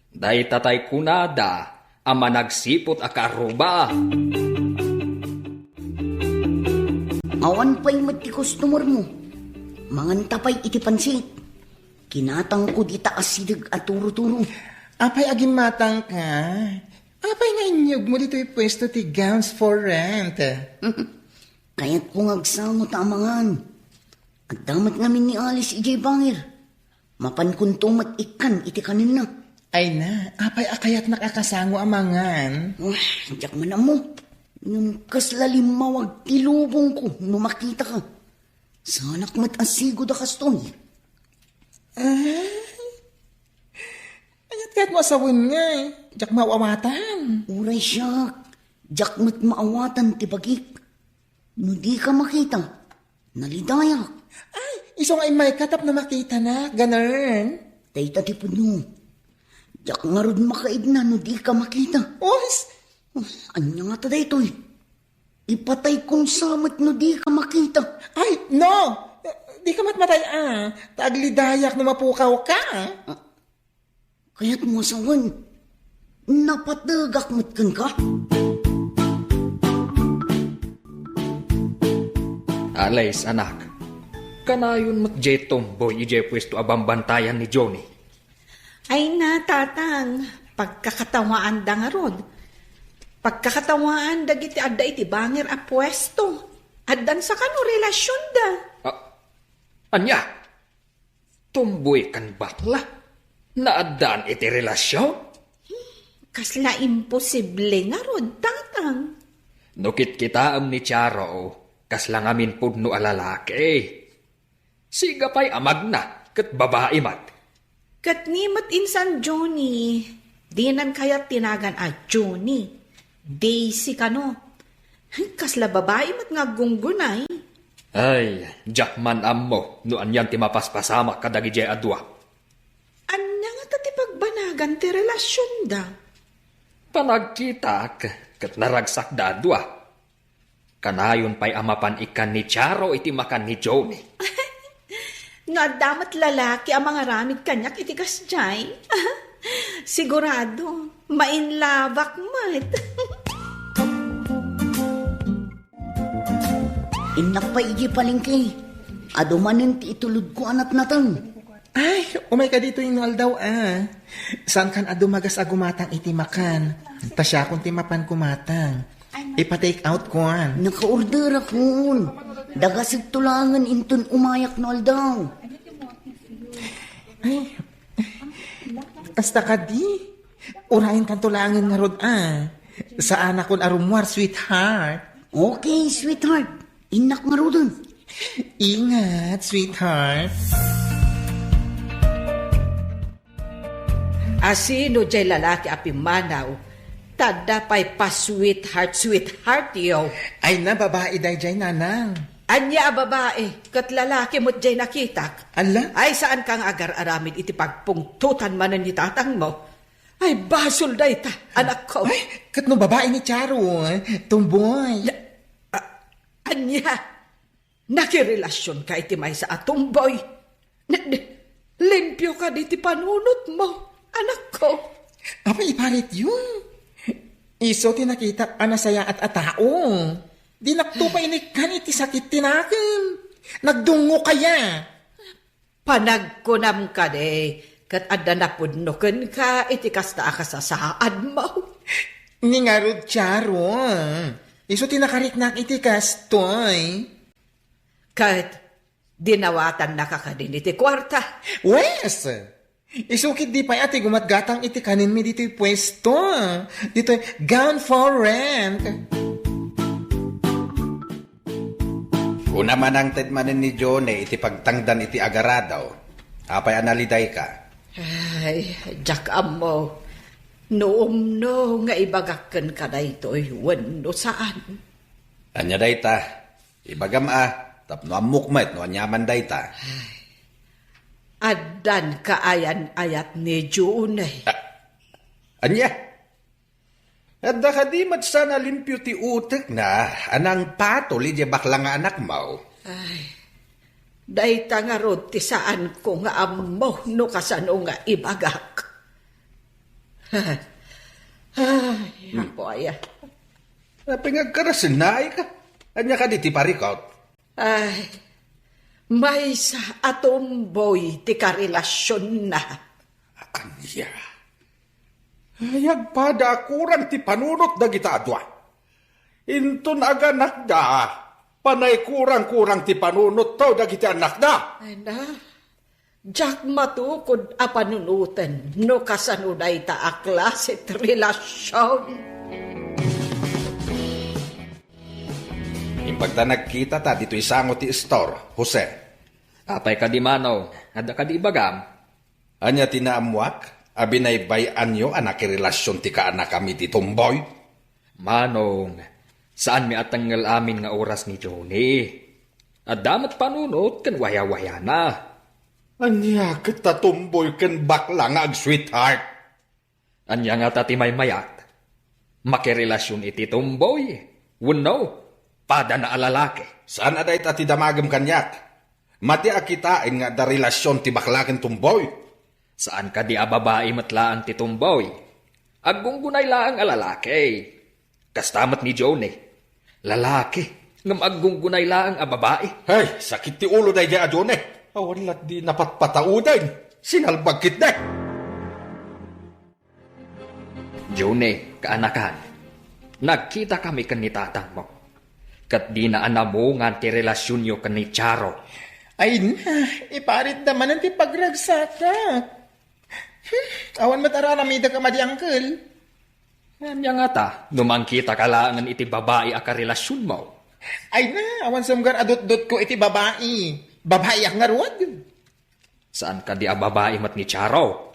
Dayta tay kunada a managsiput a kaarruba. Awan pay met ti customer mo. Manganta pay iti pansit. Kinatangko dita asideg a turo-turo. Apay a gimmatangka? Apay nga inyegmo ditoy puesto ti gowns for rent? Kayatko nga agsango ta amangan. Adda met ngamin ni Alice idiay bangir. Mapankonto met ikkan iti kanenna. Ay na, apay a kayatnak a kasango amangan? Uy, diak man ammo. Ngem kasla limmawag ti lubongko no makitaka. Saanak met a sigud a kastoy. Ay, kayat-kayatmo a sawen ngay, diak maawatan. Uray siak, diak met maawatan ti bagik. No dika makita, nalidayak. Ay, isu nga immayka tapno makitanak, ganern? Dayta ti pudno. Diak ngarud makaidna no dika makita. Uy, s- Ania ngata daytoy? Ipatayko sa met no dika makita. Ay, no! Dika met matay a. Ta aglidayak no mapukawka. Kayatmo a sawen, napategak met kenka? Alice, anak. Kanayon met diay tumboy idiay puesto a bambantayan ni Johnny. Ay na, tatang, pagkakatawaanda ngarud. Pagkakatawaan dagiti adda iti bangir a puesto. Addan sa kano relasionda. Ah, ania? Tumboy ken bakla? Naaddaan iti relasion? Kasla imposible ngarud, tatang. No kitkitaem ni Charo, kasla ngamin pudno a lalaki. Siga pay a magna, ket babai met. Ket ni met insan Johnny, dinan kayat ti nagan a Johnny. Daisy kano. Kasla babai met nga aggunggunay. Ay, diak man ammo no anian ti mapaspasamak kadagijay a dua. Ania ngata ti pagbanagan ti relasionda? Panagkitak, ket naragsakda a dua. Kanayon pay a mapan ikkan ni Charo iti makan ni Johnny. No adda met lalaki a mangaramid kaniak iti kasjay, sigurado, mainlabak met. Innak pay idiay palengke. Adu manen ti itulodko a natnateng. Ay, umay ka ditoy no aldaw, a. Saan kan a dumagas a gumatang iti makan? Ta siakon ti mapan gumatang. Ipa-take out kuan. Nakaorderakon. Dagasek to laengen inton umayak no aldaw. Ay, kasta kadi. Urayen kanto laengen ngarud, a. Saanakon a rummuar, sweetheart. Okay, sweetheart. Innak ngaruden. Ingat, sweetheart. Asino jay lalaki a pimmanaw? Ta adda pay pa-sweetheart, sweetheart yo. Ay na, babai dayjay, nanang. Ania a babai? Ket lalaki met jay nakitak. Ala? Ay, saan ka nga agar-aramid iti pagpungtotan manen ni tatangmo? Ay, basol dayta, anakko. Ay, ket no babai ni Charo, tomboy. Na, a-, ania? Nakirelasionka iti maysa a tomboy? Ne-, ne-, limpio kadi ti panunotmo, anakko. Apay, iparityo? Isu ti nakitak a nasayaat a tao. Dinakto pay inikkan iti sakit ti nakem. Nagdungngok aya. Panagkunam kadi, ket adda napudno kenka iti kasta a kasasaadmo. Ni ngarud, Charo, isu ti nakariknak iti kastoy. Ket dinawatannaka kadin iti kuarta? Wes! Isu ketdi pay a ti gumatgatang iti kaninmi ditoy puesto. Ditoy gown for rent. Kuna manangted manen ni Johnny iti pagtangdan iti agarado. Apay a nalidayka? Ay, diak ammo no umno nga ibagak kenka daytoy wenno saan. Ania dayta? Ibagam a, tapno ammok met no aniaman dayta. Ay, addan kaayan-ayat ni Johnny. A-, ania? Adda kadi met saan a limpio ti utekna a nangpatol idiay bakla nga anakmo? Ay, dayta ngarud ti saanko nga ammo no kasano nga ibagak. Ay, apo aya. Apay nga agkarasennaayka? Ania kadi ti parikut? Ay, maysa a tomboy ti karelasionna. Ania? Ay, agpada a kurang ti panunot dagita a dua. Inton aganakda, panay kurang-kurang ti panunotto dagiti annakda. Ay na, diak matukod a panunoten no kasano dayta a klase ti relasion. Imbagta nagkitata ditoy sango ti istor, Jose. Apay kadi, Manong? Adda kadi ibagam? Ania ti naammoak a binaybay-anyo a nakirelasion ti kaanakam iti tomboy? Manong, saanmi a tengngel amin nga oras ni Johnny. Adda met panunot ken wayawayana. Ania ket ta tomboy ken bakla nga ag-sweetheart? Ania ngata ti maymayat? Makirelasion iti tomboy wenno padana a lalaki? Saan a dayta ti damagem kaniak. Madi a kitaen nga adda relasion ti bakla ken tomboy. Saan kadi a babai met laeng ti tomboy? Aggunggunay laeng a lalaki. Kasta met ni Johnny. Lalaki, ngem aggunggunay laeng a babai. Hey, sakit ti ulo daydiay a Johnny. Awan lat di napatpatauden. Sinalbag ketdi. Johnny, kaanakan, nagkitakami ken ni tatangmo. Ket dina a namungan ti relasionyo ken ni Charo. Ay na, iparitda manen ti pagragsakak. Hmm, awan met araramidek a madi, uncle. Ania ngata, no mangkitaka laengen iti babai a karelasionmo? Ay na, awan sumgar a dutdotko iti babai. Babaiak ngarud. Saan kadi a babai met ni Charo?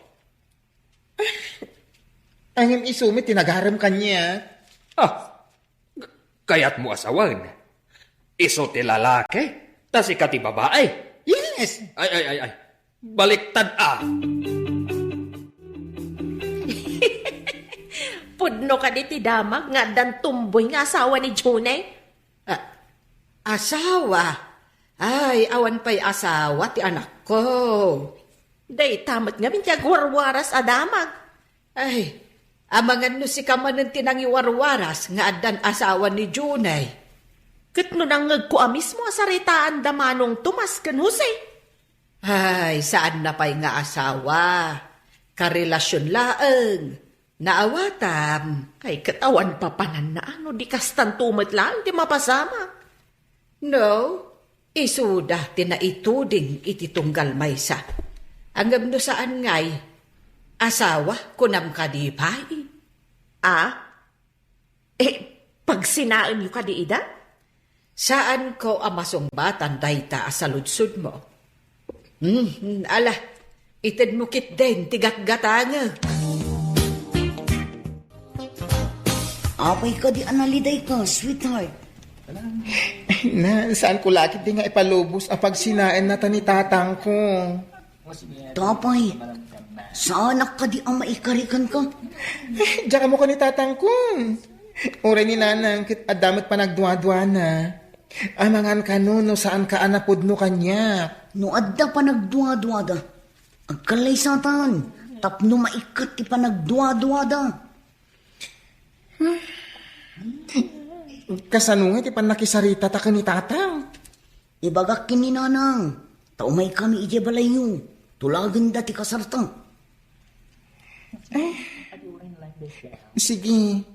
Ay, ngem isu met ti nagarem kaniak. Ah, k-, Kayatmo a sawen? Isu ti lalaki, ta sika ti babai. Yes! Ay, ay, ay, ay. Baliktad a. Pudno kadi ti damag nga addan tomboy nga asawa ni Junay? Ah, asawa? Ay, awan pay asawa ti anakko. Dayta met ngamin ti agwarwaras a damag. Ay, amangan no sika manen ti nangiwarwaras nga addan asawa ni Junay. Ket no nangngegko a mismo a saritaanda Manong Tomas ken Jose. Ay, saanna pay nga asawa. Karelasion laeng. Naawatam. Ay, ket awan papananna no di kastanto met laeng ti mapasamak. No, isuda ti naituding iti tunggal maysa. Ngem no saan ngay, asawa, kunam kadi pay? A? Eh, pagsinaenyo kadi ida? Saanko a masungbatan dayta a saludsodmo. Hmm, ala, itedmo ketdin ti gatgatangek. Apay kadi a nalidayka, sweetheart? Na, saanko la ketdi nga ipalubos a pagsinaenna ta ni tatangko. Apay, saanak kadi a maikari kenka? Diak ammo ken ni tatangko. Uray ni nanang ket adda met panagduaduana. Amangan kano no saanka a napudno kaniak. No adda panagduaduada, agkallaysatan tapno maikkat ti panagduaduada. Kasano nga ti pannakisaritata ken ni tatang? Ibagak ken ni nanang, ta umaykami idiay balayyo, tulagenda ti kasarta. Eh, sige,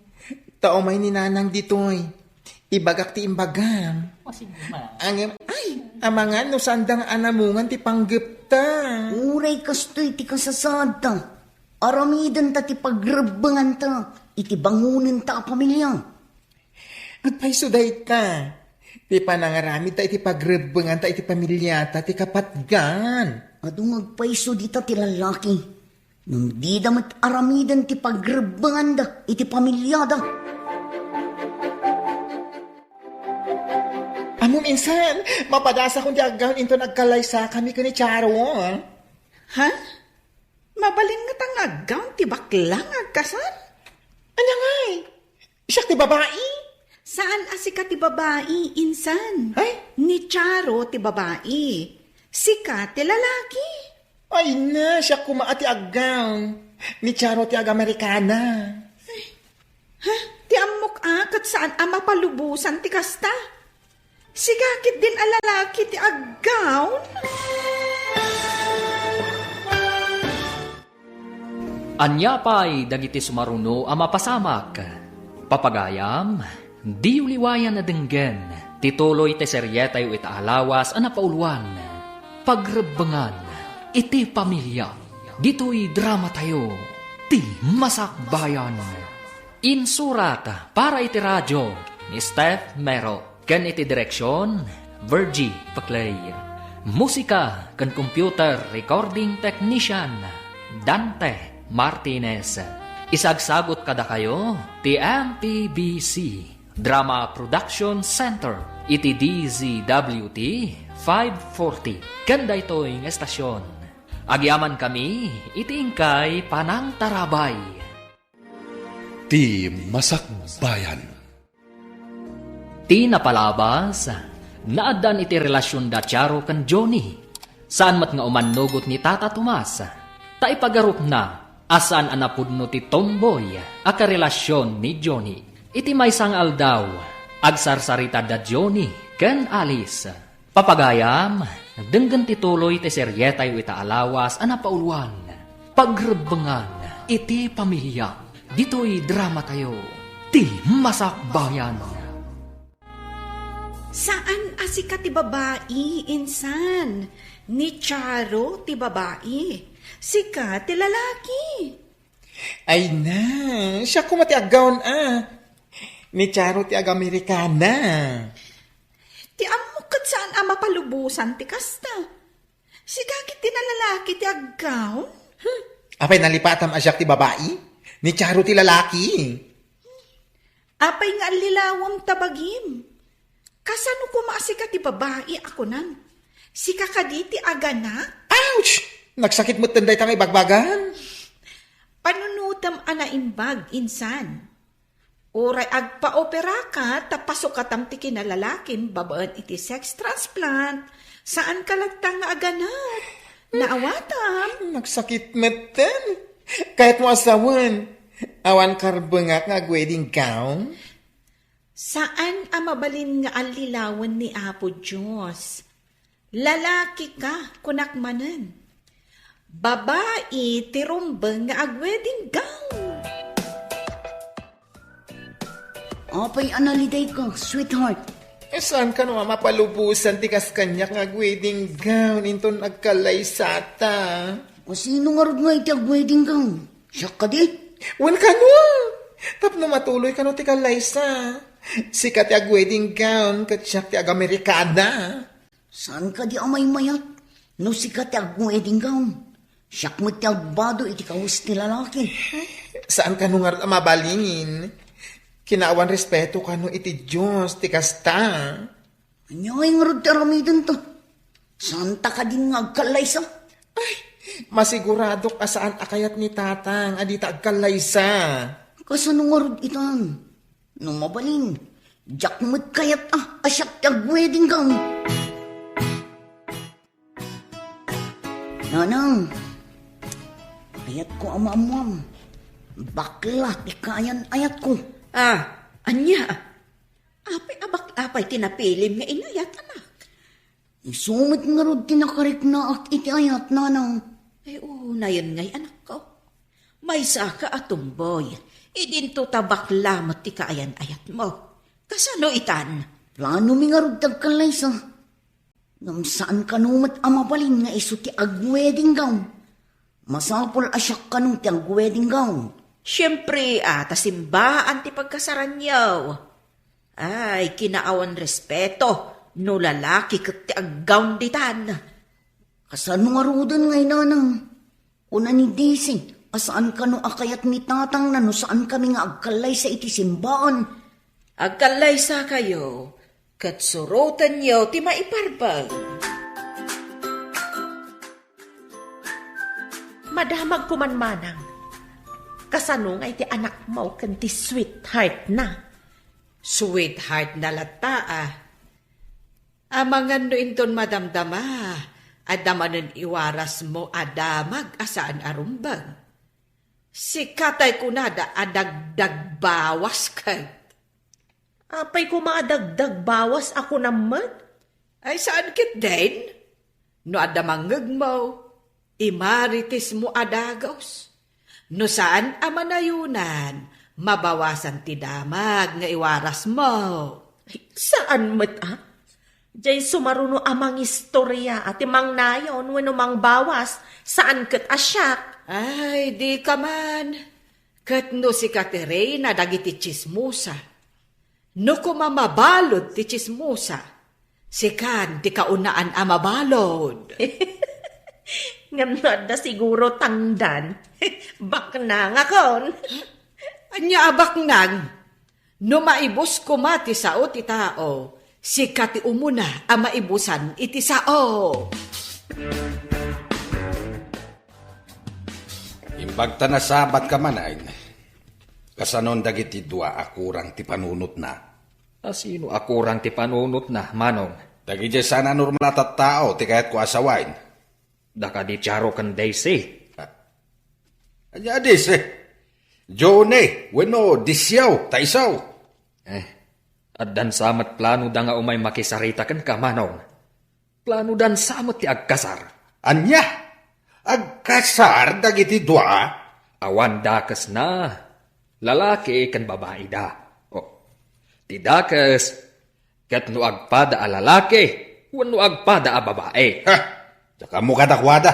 ta umay ni nanang ditoy. Ibagak ti imbagam. O, sige, ma. Ngem, ay, amangan no saanda nga anamungan ti panggepta. Uray kastoy ti kasasaadta. Aramidenta ti pagrebbenganta iti bangonenta a pamilia. Agpayso dayta. Ti panangaramidta iti pagrebbenganta iti pamiliata ti kapatgan. Adu nga agpayso dita ti lallaki. Ngem dida met aramiden ti pagrebbenganda iti pamiliada. Ammom, insan, mapadasakon ti aggaon inton agkallaysakami ken ni Charo. Ha? Mabalin ngata nga aggaon ti bakla nga agkasar? Ania ngay? Siak ti babai? Saan a sika ti babai, insan. Ay? Ni Charo ti babai. Sika ti lalaki. Ay na, siak koma a ti aggaon. Ni Charo ti agamerikana. Ha? Ti ammok a, ket saan a mapalubosan ti kasta? Sika ketdin a lalaki ti aggaon? Ania pay dagiti sumaruno a mapasamak? Papagayam, diyo liwayan a denggen ti tuloy ti serietayo ita a lawas a napauluan, Pagrebbengan iti Pamilia. Ditoy dramatayo, ti Masakbayan. Insurat para iti radio ni Steph Mero. Ken iti direksion, Virgie Paclay. Musika ken computer recording technician, Dante Martinez. Isagsagut kadakayo ti M P B C Drama Production Center iti D Z W T five forty ken daytoy nga estasion. Agyamankami iti inkay panangtarabay. Ti Masakbayan. Ti napalabas, naaddan iti relasion da Charo ken Johnny. Saan met nga umannugot ni Tata Tomas, ta ipagarupna a saan a napudno ti tomboy a karelasion ni Johnny. Iti maysa nga aldaw, agsarsarita da Johnny ken Alice. Papagayam, denggen ti tuloy ti serietayo ita a lawas a napauluan, Pagrebbengan iti Pamilia. Ditoy dramatayo, ti Masakbayan. Saan a sika ti babai, insan. Ni Charo ti babai. Sika ti lalaki. Ay na, siak koma ti aggaon a. Ni Charo ti agamerikana. Ti ammok ket saan a mapalubosan ti kasta. Sika ketdin a lalaki ti aggaon. Hmm. Apay nalipatam a siak ti babai? Ni Charo ti lalaki. Apay nga allilawem ta bagim? Kasano koma a sika ti babai a kunam? Sika kadi ti aganak? Ouch! Nagsakit metten dayta nga ibagbagan. Panunotem a naimbag, insan. Uray agpaoperaka ta pasukatam ti kinalalakim babaen iti sex transplant. Saanka latta nga aganak. Naawatam. Nagsakit metten. Kayatmo a sawen, awan karbengak nga ag-wedding gown? Saan a mabalin nga allilawen ni Apo Dios. Lalaki ka, kunak manen. Babai ti rumbeng nga ag-wedding gown. Apay a nalidayka, sweetheart? Eh, saan kano a mapalubosan ti kas kaniak nga ag-wedding gown inton agkallaysata? O sino ngarud nga iti ag-wedding gown? Siak kadi? Wen kano. Tapno matuloy kano ti kallaysa. Sika ti ag-wedding gown, ket siak ti ag-Amerikana. Saan kadi a maymayat? No sika ti ag-wedding gown, siak met ti agbado iti kawes ti lalaki. Saan kano ngarud a mabalin? Kinaawan respeto kano iti Dios ti kasta. Ania ngay ngarud ti aramidenta? Saanta kadin nga agkallaysa? Ay, masiguradok a saan a kayat ni Tatang a dita agkallaysa. Kasano ngarud itan? No mabalin, diak met kayat a, a siak ti ag-wedding gown. Nanang, ayatko a maammuam. Bakla ti kaayan-ayatko. Ah, ania? Apay a bakla pay ti napilim nga inayat, anak? Isu met ngarud ti nakariknaak iti ayat, nanang. Ay, unayen ngay, anakko. Maysaka a tumboy, idinto ta bakla met ti kaayan-ayatmo. Kasano itan? Planomi ngarud ti agkallaysa. Ngem saan kano met a mabalin nga isu ti ag-wedding gown. Masapul a siak kano ti ag-wedding gown. Siempre, a, ta simbaan ti pagkasaranyo. Ay, kinaawan respeto no lalaki ket ti aggown ditan. Kasano ngaruden ngay, nanang? Kuna ni Daisy a saan kano a kayat ni tatangna no saan kami nga agkallaysa iti simbaan. Agkallaysakayo, ket surotenyo ti maiparbeng. Madamag koman, manang. Kasano nga iti anakmo ken ti sweetheart na? Sweetheart na latta, a. Amangan no inton madamdama, adda manen iwarasmo a damag a saan a rumbeng. Sika tay kunada a dagdagbawas ket. Apay koma a dagdagbawas a kunam met? Ay, saan ketdin? No adda mangngegmo, imaritismo a dagus. No saan a manayonan, mabawasan ti damag nga iwarasmo. Ay, saan met, a? Jay sumaruno a mangistoria a ti mangnayon wenno mangbawas, saan ket a siak. Ay, dika man. Ket no sika ti reyna dagiti tsismosa, no koma mabalud ti tsismosa, sikan ti kaunaan a mabalud. Ngem no adda siguro tangdan, baknangakon. Ania a baknang? No maibus koma ti sao ti tao, sika ti umuna a maibusan iti sao. Imbag ta nasabatka manen, kasanon dagiti dua a kurang ti panunotna? A sino a kurang ti panunotna, manong? Dagidiay saan a normal a tattao ti kayatko a sawen. Da kadi Charo ken Daisy. Ania a Daisy? Johnny, wenno Disiaw, ta isu. Eh, addan sa met planoda nga umay makisarita kenka, manong. Planodan sa met ti agkasar. Ania? Agkasar dagiti dua? Awan dakesna. Lalaki ken babaida. Oh. Ti dakes, ket no agpada a lalaki, wenno agpada a babai. Ha! Diak ammo kadakuada.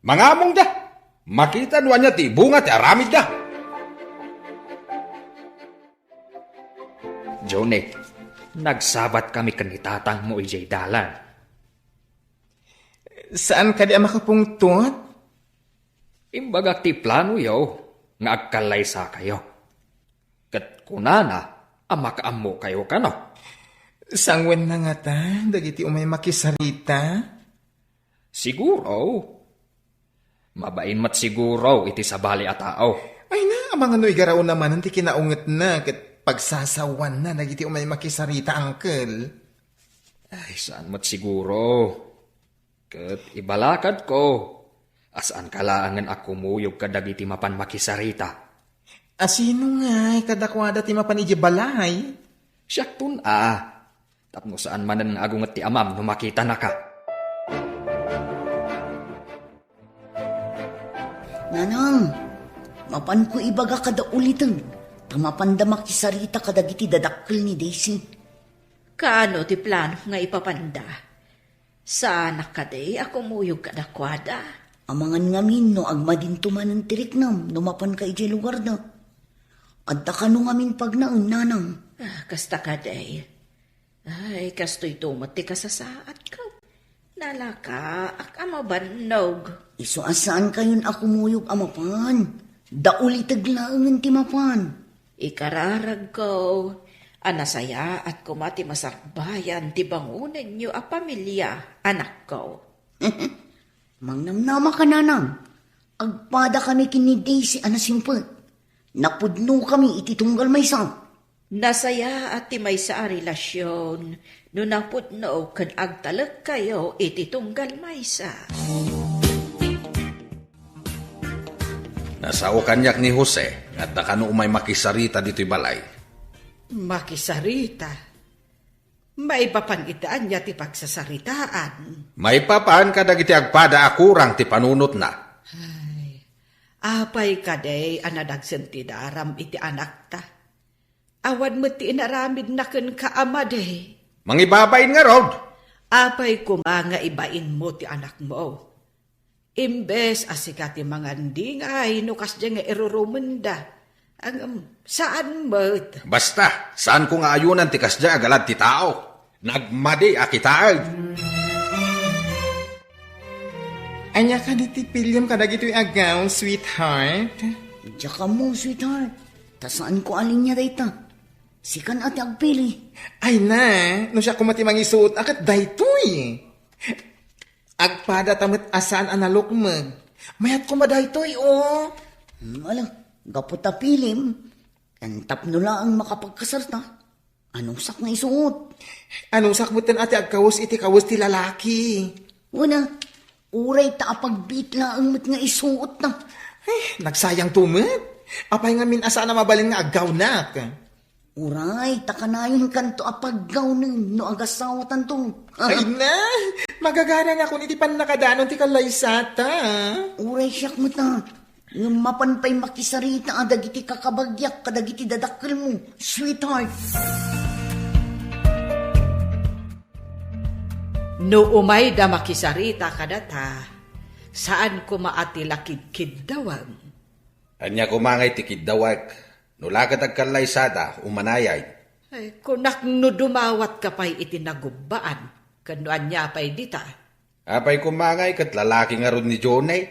Mangamongda. Makita no ania ti ibunga ti aramidda. Johnny, nagsabat kami ken ni tatangmo idiay dalan. Saan kadi a makapungtot? Imbagak ti planoyo nga agkallaysakayo. Ket kunana, a makaammokayo kano. Sangwenna ngata dagiti umay makisarita? Siguro. Mabain met siguro iti sabali a tao. Ay na, amangan no igaraw na manen ti kinaungetna ket pagsasawanna dagiti umay makisarita, uncle. Ay, saan met siguro. Ket ibalakadko a saanka laengen a kumuyog kadagiti mapan makisarita. A sino ngay kadakuada ti mapan idiay balay? Siakton a. Tapno saan manen nga agunget ti amam no makitanaka. Nanang, mapanko ibaga kada uliten, ta mapanda makisarita kadagiti dadakkel ni Daisy. Kaano ti plano nga ipapanda? Saanak kadi a kumuyog kadakuada? Amangan ngamin no agmadinto manen ti riknam no mapanka idiay lugarda. Adda kano ngamin pagnaen, nanang? Ah, kasta kadi. Ay, kastoyto met ti kasasaadko. Nalakaak a mabannog. Isu a saankayon a kumuyog a mapan. Dauliteg laengen ti mapan. Ikararagko a nasayaat koma ti masarbayan ti bangonenyo a pamilia, anakko. Mangnamnama ka, nanang. Agpada kami ken ni Daisy a nasimpet. Napudno kami iti tunggal maysa. Nasayaat ti maysa a relasion no napudno ken agtalekkayo iti tunggal maysa. Nasao kaniak ni Jose nga adda kano umay makisarita ditoy balay. Makisarita? Maipapan iti ania ti pagsasaritaan? Maipapan kadagiti agpada a kurang ti panunotna. Ay, apay kadi a nadagsen ti daram iti anakta? Awan met ti inaramidna kenka a madi. Mangibabain ngarud. Apay koma nga ibainmo ti anakmo? Imbes a sika ti mangandingay no kasdiay nga irurumenda. Ngem, saan met. Basta, saanko nga ayunan ti kasdiay a galad ti tao. Nagmadi a kitaen. Ania kadi ti piliem kadagitoy a gown, sweetheart? Diak ammo, sweetheart. Ta saanko a linia dayta. Sikan a ti agpili. Ay na, no siak koma ti mangisuot a ket daytoy. Agpada ta met a saan a nalukmeg. Mayat koma daytoy, o. Hmm, ala, gapu ta pilim, ken tapno laeng makapagkasarta, anusak nga isuot? Anusak metten a ti agkawes iti kawes ti lalaki. Wen a, uray ta apagbiit laeng met nga isuot na. Eh, nagsayangto met. Apay ngamin a saan a mabalin nga aggawnak? Uray, ta kanayonkanto a paggawnen no agasawatanto. Ay na, magagana nakon iti pannakadanon ti kallaysata. Uray siak met a, ngem mapan pay makisarita a dagiti kakabagiak kadagiti dadakkelmo, sweetheart. No umayda makisarita kadata, saan koma a ti lakid kiddawem. Ania koma ngay ti kiddawek? No la ket agkallaysada, umanayay. Ay, kunak no dumawatka pay iti nagubbaan, ken no ania pay dita. Apay koma ngay ket lalaki ngarud ni Johnny?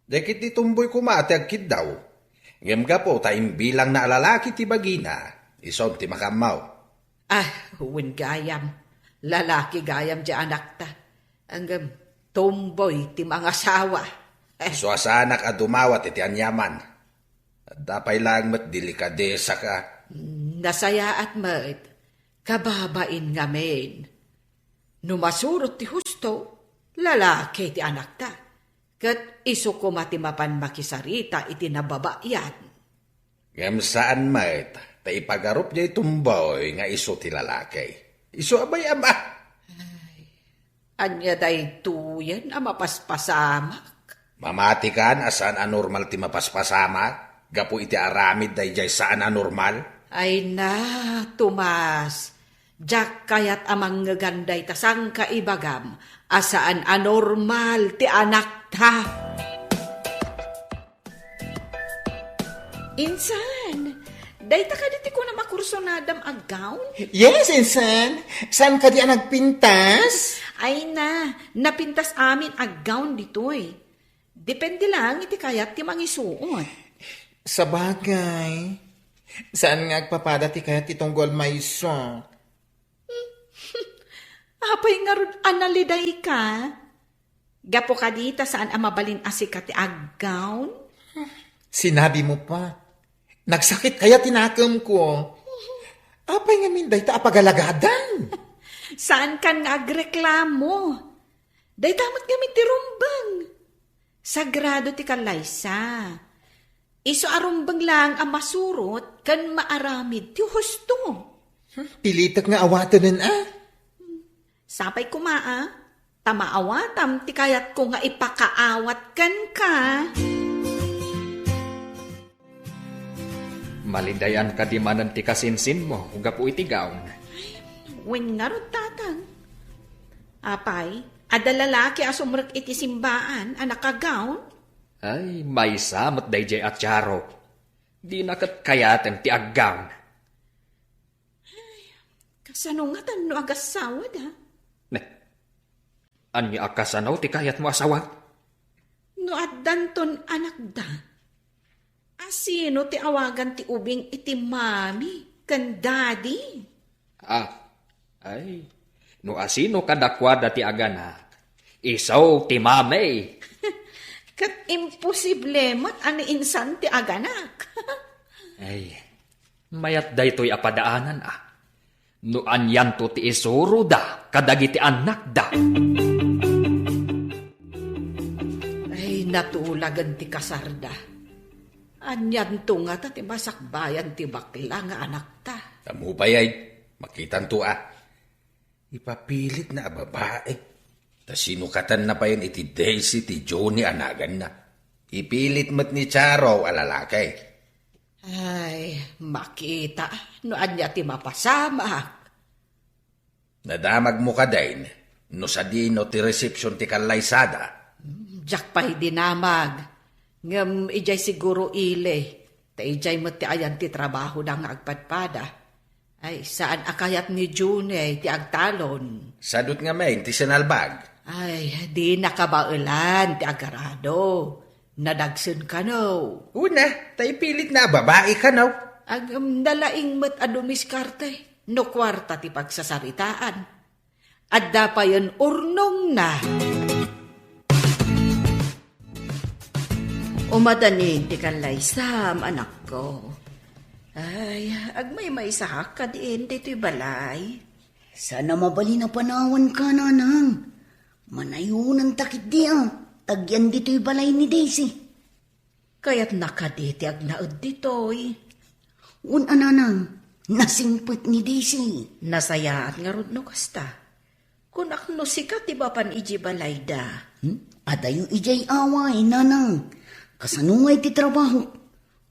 Dagiti tomboy koma ti agkiddaw. Ngem gapu ta imbilangna a lalaki ti bagina, isun ti makaammo. Ah, wen gayam. Lalaki gayam ti anakta. Ngem tomboy ti mangasawa. Eh. Isu a saanak a dumawat iti aniaman. Adda pay laeng met delikadesaka. Nasayaat met. Kababain ngamin. No masurot ti husto, lalaki ti anakta. Ket isu koma ti mapan makisarita iti nababayan. Ngem saan met, ta ipagarup diay tomboy nga isu ti lalaki. Isu a bay-am a. Ay, ania daytoyen a mapaspasamak? Mamatikan a saan a normal ti mapaspasamak gapu iti aramid daydiay saan a normal? Ay na, Tomas, diak kayat a mangngegan dayta sangkaibagam a saan a normal ti anakta. Insan, dayta kadi ti kunam a kursunadam a gown? Yes, insan. Saan kadi a nagpintas? Ay na, napintas amin a gown ditoy. Depende lang iti kayat ti mangisuot. Sabagay. Saan nga agpapada ti kayat ti tunggol maysa? Apay ngarud a nalidayka? Gapu kadi ta saan a mabalin a sika ti aggown? Sinabi mo pa. Nagsakit kaya ti nakemko. Apay ngamin dayta a pagalagadan? Saan kan nga agreklamo? Dayta met ngamin ti rumbeng. Sagrado ti kallaysa. Isu a rumbeng laeng a masurot ken maaramid ti husto. Pilitek nga awatenen a. Sapay koma a, ta maawatam ti kayatko nga ipakaawat kenka. Malidayan kadi manen ti kasinsinmo gapu iti gown. Wen ngarud, tatang. Apay, adda lalaki a sumrek iti simbaan a nakagown? Ay, maysa met daydiay a Charo. Dina ket kayatem ti aggown. Kasano ngatan no agasawada? Ne, ania a kasano ti kayatmo a sawag? No addanton anakda, asino ti awagan ti ubing iti mami ken daddy? Ah, ay, no asino kadakuada ti aganak, isu ti mami. Ket imposible met a ni insan ti aganak. Ay, mayat daytoy a padaanan a. No anianto ti isuroda kadagiti annakda. Ay, natulagen ti kasarda. Anianto ngata ti masakbayan ti bakla nga anakta? Ammo pay ay, makitanto a. Ipapilitna a babai. Ta sinukatanna payen iti Daisy ti Johnny a naganna. Ipilit met ni Charo a lalaki. Ay, makita no ania ti mapasamak. Nadamagmo kadin no sadino ti resepsion ti kallaysada? Diak pay dinamag. Ngem idiay siguro ili, ta idiay met ti ayan ti trabahoda nga agpadpada. Ay, saan a kayat ni June ti agtalon? Sadut ngamin ti sinalbag. Ay, di nakabaelan ti agarado. Nadagsen kano. Una, ta ipilitna a babai kano. Agem, nalaing met a dumiskarte no kuarta ti pagsasaritaan. Adda payen urnongna. Umadanin ti kallaysam, anakko. Ay, agmaymaysaak kadin ditoy balay. Saan a mabalin a panawanka, nanang. Manayonanta ketdi a, ta agyan ditoy balay ni Daisy. Kayatna kadi ti agnaed ditoy? Wen a, nanang, nasingpet ni Daisy. Nasayaat ngarud no kasta. Kunak no sika ti mapan idiay balayda. Hmm? Adayo idiay away, nanang. Kasano ngay ti trabaho?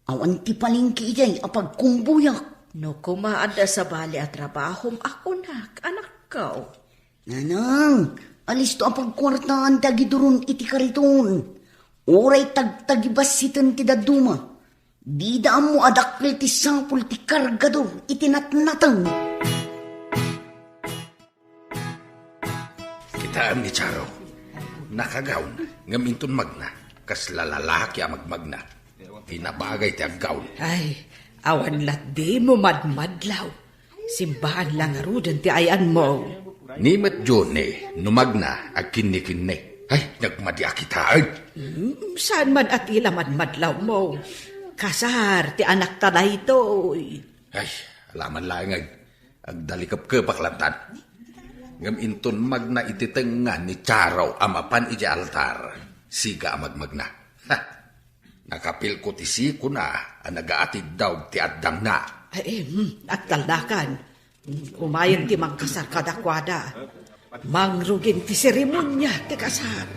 Awan ti palengke idiay a pagkumbuyak. No koma adda sabali a trabahom a kunak, anakko. Nanang, alisto a pagkuartaan ti agiduron iti kariton. Uray tagtagibassiten ti dadduma. Dida ammo a dakkel ti sapul ti kargador iti natnateng. Kitaem ni Charo. Nakagawn, ngem inton magna, kasla lalaki a magmagna. Ti nabagay ti aggawn. Ay, awan latdimo madmadlaw. Simbaan la ngaruden ti ayanmo. Ni met Johnny, no magna, agkinnikinni. Ay, nagmadi a kitaen. Hmm, saan man a ti la madmadlawmo? Kasar ti anakta daytoy. Ay, alaman laeng ay. Agdalikepkepak lantan. Ngem inton magna iti tengnga ni Charo a mapan iti altar, siga a magmagna. Ha! Nakapilko ti sikona a nagaatiddaw ti addangna. Ay, hmm, agtalnakan. Umayen ti mangkasar kadakuada. Mangrugin ti seremonia ti kasar.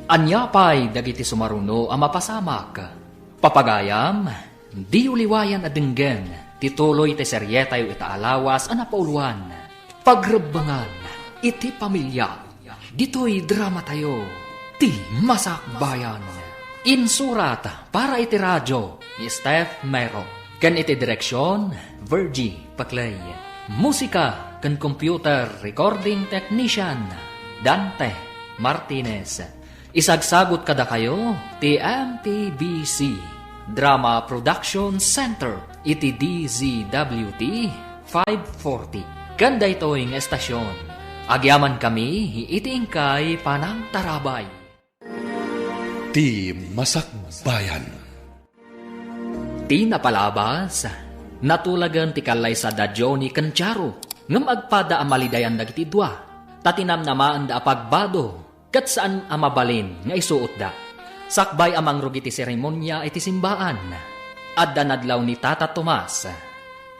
Ania pay dagiti sumaruno a mapasamak? Papagayam, diyo liwayan a denggen ti tuloy ti serietayo ita a lawas a napauluan, Pagrebbengan iti Pamilia. Ditoy dramatayo, Ti Masakbayan. Insurat para iti radio ni Steph Mero, ken iti direksion, Virgie Paclay. Musika ken computer recording technician, Dante Martinez. Isagsagut kadakayo ti M P B C Drama Production Center iti D Z W T five forty. Ken daytoy nga estasyon, agyamankami iti inkay panangtarabay. Ti Masakbayan. Ti napalabas, natulagen ti kallaysa da Johnny ken Charo, ngem agpada a malidayan dagiti dua, ta tinamnamaenda a pagbado ket saan a mabalin nga isuotda. Sakbay a mangrugi ti seremonia iti simbaan, adda nadlaw ni Tata Tomas.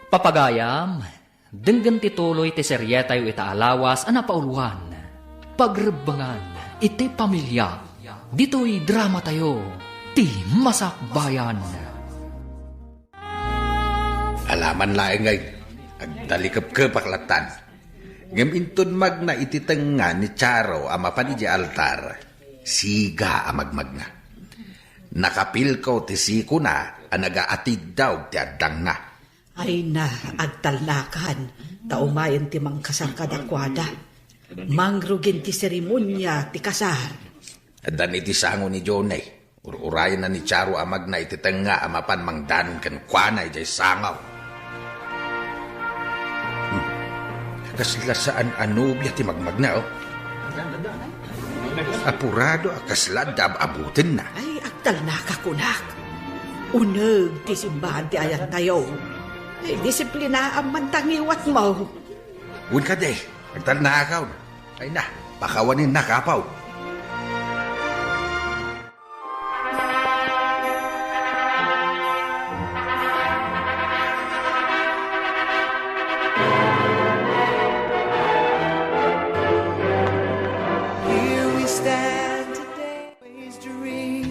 Papagayam, denggen ti tuloy ti serietayo ita a lawas a napauluan, Pagrebbengan iti Pamilia. Ditoy dramatayo, Ti Masakbayan. Alaman laeng ngay, agtalikepkepak lattan. Ngem inton magna iti tengnga ni Charo a mapan idiay altar, siga a magmagna. Nakapilko ti sikona a nagaatiddaw ti addangna. Ay na, agtalnakan, ta umayen ti mangkasar kadakuada. Mangrugin ti seremonia ti kasar. Addan iti sango ni Johnny. Ur-urayenna ni Charo a magna iti tengnga a mapan mangdanon kenkuana idiay sango. Hmm. Kasla saan a nobia ti magmagna, oh. Apurado a kasla adda ab-abutenna. Ay, agtalnaka kunak. Uneg ti simbaan ti ayantayo. Ay, disiplinaam man ta ngiwatmo. Wen kadi, agtalnakaw. Ay na, pakawanin na, kapaw.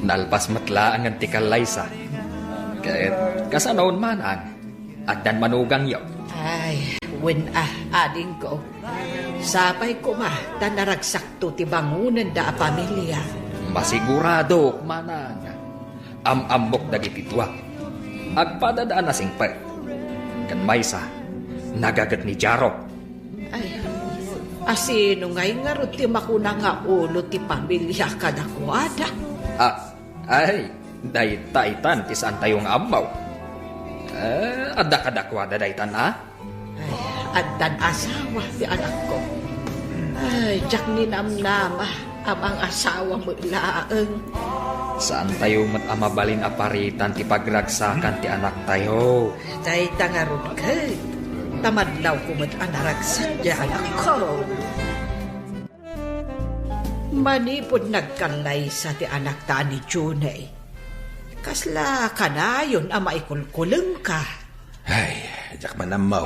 Nalpas met laengen ti kallaysa. Ket kasano manang, addan manugangyo? Ay, wen a, adingko. Sapay koma ta naragsakto ti bangonenda a pamilia. Masiguradok, manang. Am-ammok dagiti dua. Agpadada a nasingpet. Ken maysa, nagaget ni Charo. Ay, asino ngay ngarud ti makuna nga ulo ti pamilia kadakuada? Ah, ay, dayta itan ti saantayo nga ammo. Eh, adda kadakuada daytan, a? Ay, addan asawa ti anakko. Ay, diak ninamnama a mangasawa met laeng. Saantayo met a mabalin a paritan ti pagragsakan ti anaktayo. Dayta ngarud ket, ta madlawko met a naragsak ti anakko. Manipud nagkallaysa ti anakta a ni Johnny, kasla kanayon a maikulkulengka? Ay, diak man ammo.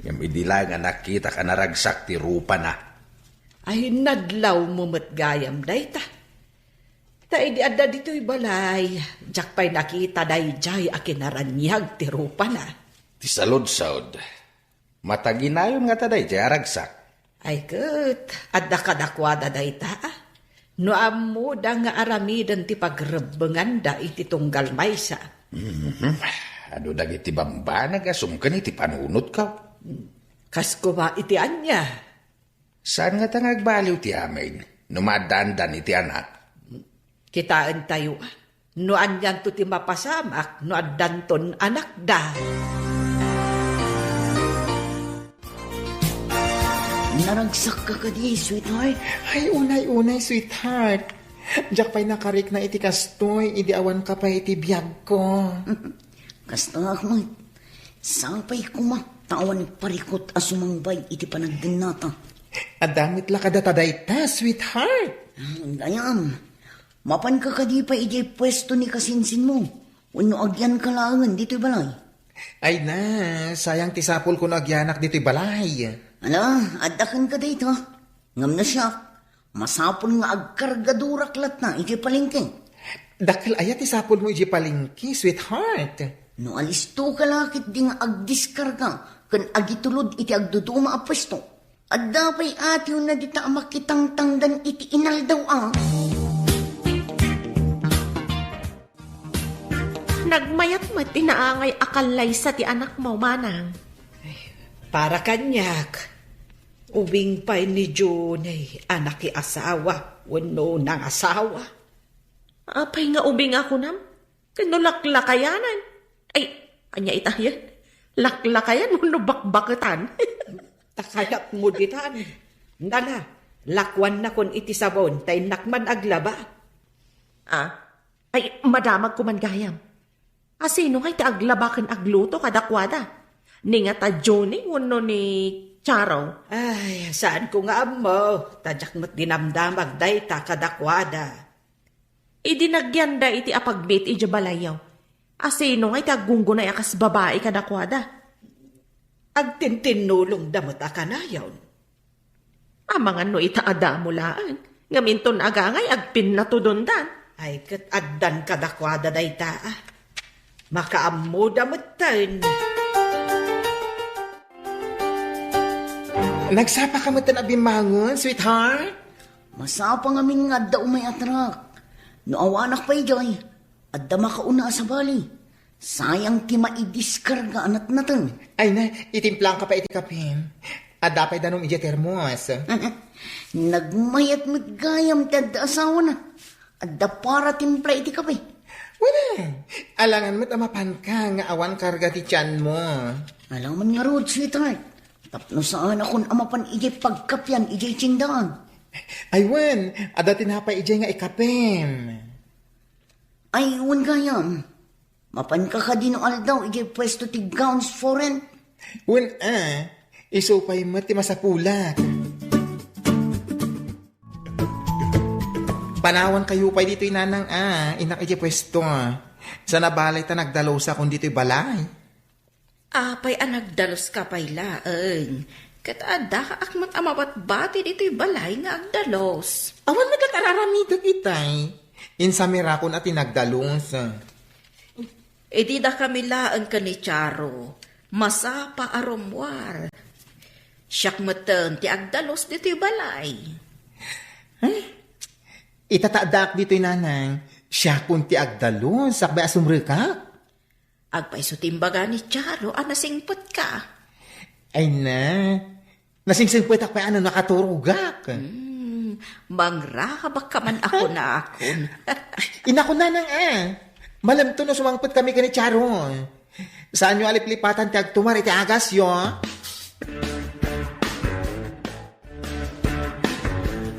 Ngem idi laeng a nakitak a naragsak ti rupana. Ay, nadlawmo met gayam dayta. Ta idi adda ditoy balay, diak pay nakita daydiay a kinaraniag ti rupana. Ti saludsod, mataginayon ngata daydiay a ragsak? Ay ket, adda kadakuada dayta, a? No ammoda nga aramiden ti pagrebbenganda iti tunggal maysa. Mhm. Adu dagiti bambanag a sumken iti panunotko. Kas koma iti ania? Saan ngata nga agbaliw ti amin no maaddaandan iti anak? Kitaentayo, a, no anianto ti mapasamak no addanton anakda. Naragsakka kadi, sweetheart? Ay, unay-unay, sweetheart. Diak pay nakarikna iti kastoy, idi awanka pay iti biagko. Kasta, Ahmed. Sapay koma, ta awan parikut a sumangbay iti panagdennata. Adda met la kadata dayta, sweetheart. Gayam, mapanka kadi pay idiay puesto ni kasinsinmo? Wenno agyanka laengen ditoy balay? Ay na, sayang ti sapulko no agyanak ditoy balay. Ala, adda kenka dayta. Ngem no siak, masapul nga agkargadurak latta iti palengke. Dakkel aya ti sapulmo iti palengke, sweetheart? No alistoka la ketdi nga agdiskarga ken agitulod iti agduduma a puesto, adda pay atiwna dita a makitangtangdan iti inaldaw a. Nagmayat met ti naangay a kallaysa ti anakmo, manang. Para kaniak, Ubing pay ni Johnny a nakiasawa wenno nangasawa. Apay nga ubing a kunam? Ken no laklakayanan? Ay, ania ita yan? Laklakayan wenno bakbaketan? Ta kayatmo ditan. Nala, lakuannakon iti sabon ta innak man aglaba. Ah, ay, madamagko man gayam. A sino ngay ti aglaba ken agluto kadakuada? Ni nga ta Johnny wenno ni Charo? Ay, saanko nga ammo. Ta diak met dinamdamag dayta kadakuada. Idi nagyanda iti apagbiit idiay balayyo, a sino ngay ti aggunggunay a kas babai kadakuada? Agtintinnulongda met a kanayon. Amangan no ita a damo laeng, ngem inton agangay agpinnatudondan. Ay, ket addan kadakuada dayta, a. Makaammoda metten. Nagsapa ka metten a bimmangon, sweetheart? Masapa ngamin nga adda umay a truck. No awanak pay idiay, adda makauna a sabali. Sayang ti maidiskarga a natnateng. Ay na, itimplang ka pa iti kapim. Adda pay danum idiay termos. Nagmayat met gayam ti adda asawana. Adda para timpla iti kape. Wala. Alangan met a mapanka nga awan karga ti tianmo. Alangan ngarud, sweetheart. Tapno saanakon a mapan idiay pagkapian idiay tiendaan. Ay wen, adda tinapay idiay nga ikapim. Ay, wen gayam. Mapanka kadi no aldaw idiay puesto ti Gowns for Rent? Wen a, isu pay met ti masapulak. Panawankayo pay ditoy nanang a, innak idiay puesto. Sana balay ta nagdalusak ditoy balay. Apay a nagdaluska pay laeng? Ket adda ak met a mabatbati ditoy balay nga agdalus. Awan met la ti ar-aramidek itay. Insamirakon a ti nagdalus. Idi dakami laeng ken ni Charo, masapa a rummuar. Siak metten ti agdalus ditoy balay. Eh, ita ta addaak ditoy, nanang, siakon ti agdalus, sakbay a sumrekak. Agpayso ti imbaga ni Charo a nasingpetka. Ay na, nasingsingpetak pay a no nakaturogak. Hmm, mangrabak ka man a kunakon. Inakon, nanang a. Malemto no sumangpet kami ken ni Charo. Saanyo a liplipatan ti agtumar iti agasyo.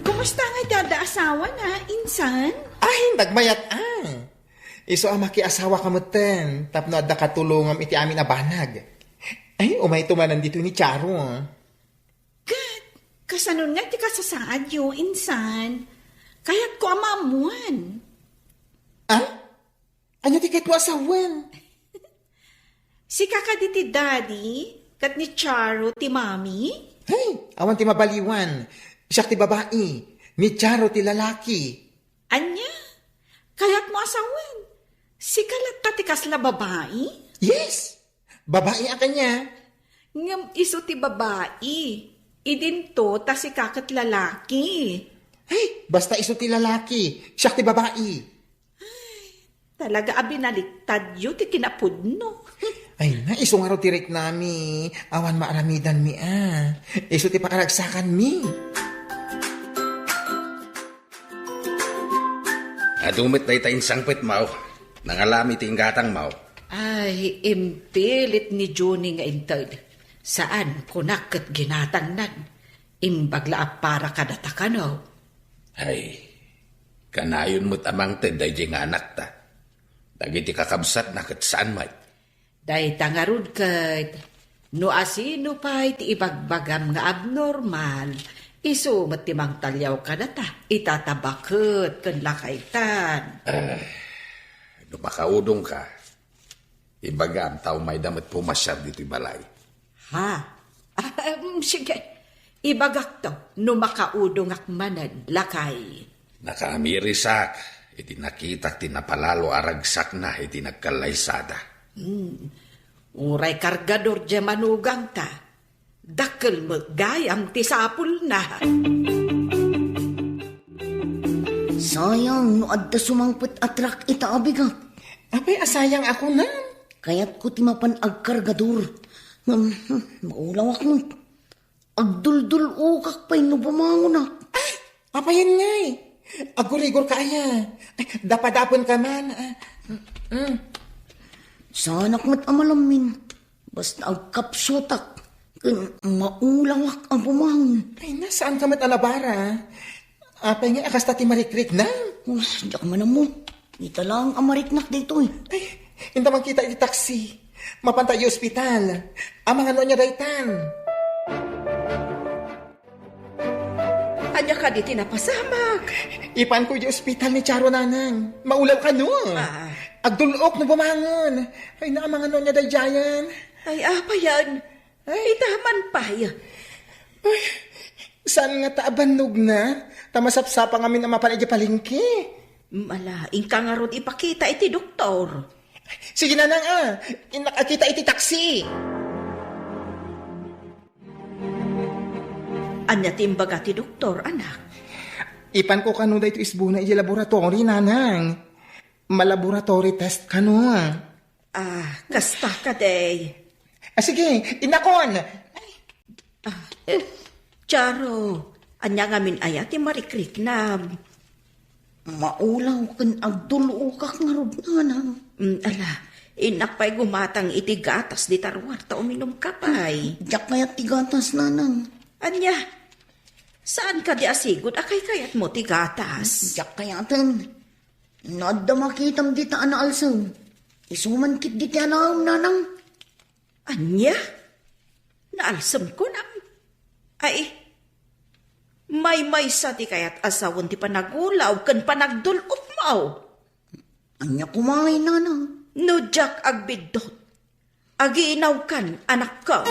Kumusta ngay ti adda asawana, insan? Ay, nagmayat a. Isu a makiasawa ka metten, tapno adda katulongam iti amin a banag. Ay, umayto manen ditoy ni Charo. Ket, kasanon nga ti kasasaadyo, insan? Kayatko a maammuan. Ah? Ania ti kayatmo a sawen? Sika kadi ti daddy, ket ni Charo ti mami? Hey, awan ti mabaliwan. Siak ti babai, ni Charo ti lalaki. Ania? Kayatmo a sawen? Sika latta ti kasla babai? Yes! Babai a kaniak. Ngem isu ti babai. Idinto ta sika ket lalaki. Ay, basta isu ti lalaki, siak ti babai. Ay, talaga a binaliktadyo ti kinapudno. Ay na, isu ngarud ti riknami. Awan maaramidanmi a. Isu ti pakaragsakanmi. Adu met dayta insangpetmo. Nangalami ti inggatangmo. Ay, impilit ni Johnny nga inted. Saan, kunak ket ginatangnan. Imbag la a para kadata kano. Ay, kanayon met a mangted daydiay nga anakta. Dagiti kakabsatna ket saan met. Dayta ngarud ket, no asino pay ti ibagbagam nga abnormal, isu met ti mangtaliaw kadata, itatabaket ken lakaytan. Ah, no makaudongka, ibagam ta umayda met pumasiar ditoy balay. Ha? Ahem, sige. Ibagakto, no makaudongak manen, lakay. Nakaamirisak iti nakitak ti napalalo a ragsakna iti nagkallaysada. Hmm. Uray kargador diay manugangta, dakkel met gayam ti sapulna. Sayang no adda sumangpet a truck ita a bigat. Apay a sayang a kunam? Kayatko ti mapan agkargador. Ngem, hmm, maulawak met. Agduldul-okak pay no bumangonak. Ay, apayen ngay? Agurigor ka aya. Ay, dapadapen ka man. Ah, mm, mm. Saanak met a malamming. Basta agkapsutak ken maulawak a bumangon. Ay, na, saan ka met a nabara? Apay nga a kasta ti marikriknam? Us, diak man ammo. Ita laeng a mariknak daytoy. Ay, inta mankita iti taksi. Mapanta iti ospital. Amangan no ania daytan. Ania kadi ti napasamak? Ipanko iti ospital ni Charo, nanang. Maulaw kano. Ah. Agdul-ok no bumangon. Ay, naamangan no ania daydiayen. Ay, apayan. Ay. Ita man pay. Ay, saan ngata a bannogna? Ta masapsapa ngamin a mapan idiay palengke. Mala, inka ngarud ipakita iti doktor. Sige, nanang, ah. Innak a kita iti taksi. Ania ti imbaga ti doktor, anak? Ipanko kano daytoy isbuna idiay laboratory, nanang. Ma-laboratory test kano. Ah, kasta kadi. Ah, sige, innakon. Ah, eh, Charo, ania ngamin aya ti marikriknam? Maulaw ken agdul-okak ngarud, nanang. Mm, ala, innak pay gumatang iti gatas dita ruar ta uminumka pay. Diak kayat ti gatas, nanang. Ania? Saan kadi a sigud a kaykayatmo ti gatas? Diak kayaten. No adda makitam dita a naalsem, isu man ketdi ti alaem, nanang. Ania? Naalsem kunam? Ay, maymaysa ti kayat a sawen ti panagulaw ken panagdul-okmo. Ania koma, nanang? No diak agbiddut, aginawkan, anakko.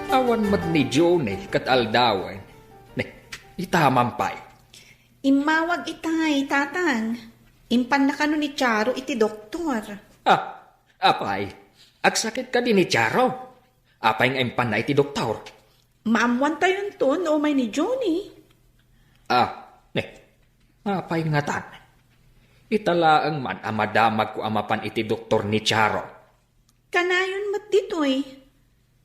Awan met ni Johnny ket aldawen. Ne, ita man pay. Immawag itay, tatang. Impanna kano ni Charo iti doktor. Ah, apay, agsakit kadi ni Charo? Apay nga impanna iti doktor? Maammuantayonto no umay ni Johnny. Ah, ne. Apay ngatan? Ita laeng man a madamagko a mapan iti doktor ni Charo. Kanayon met ditoy.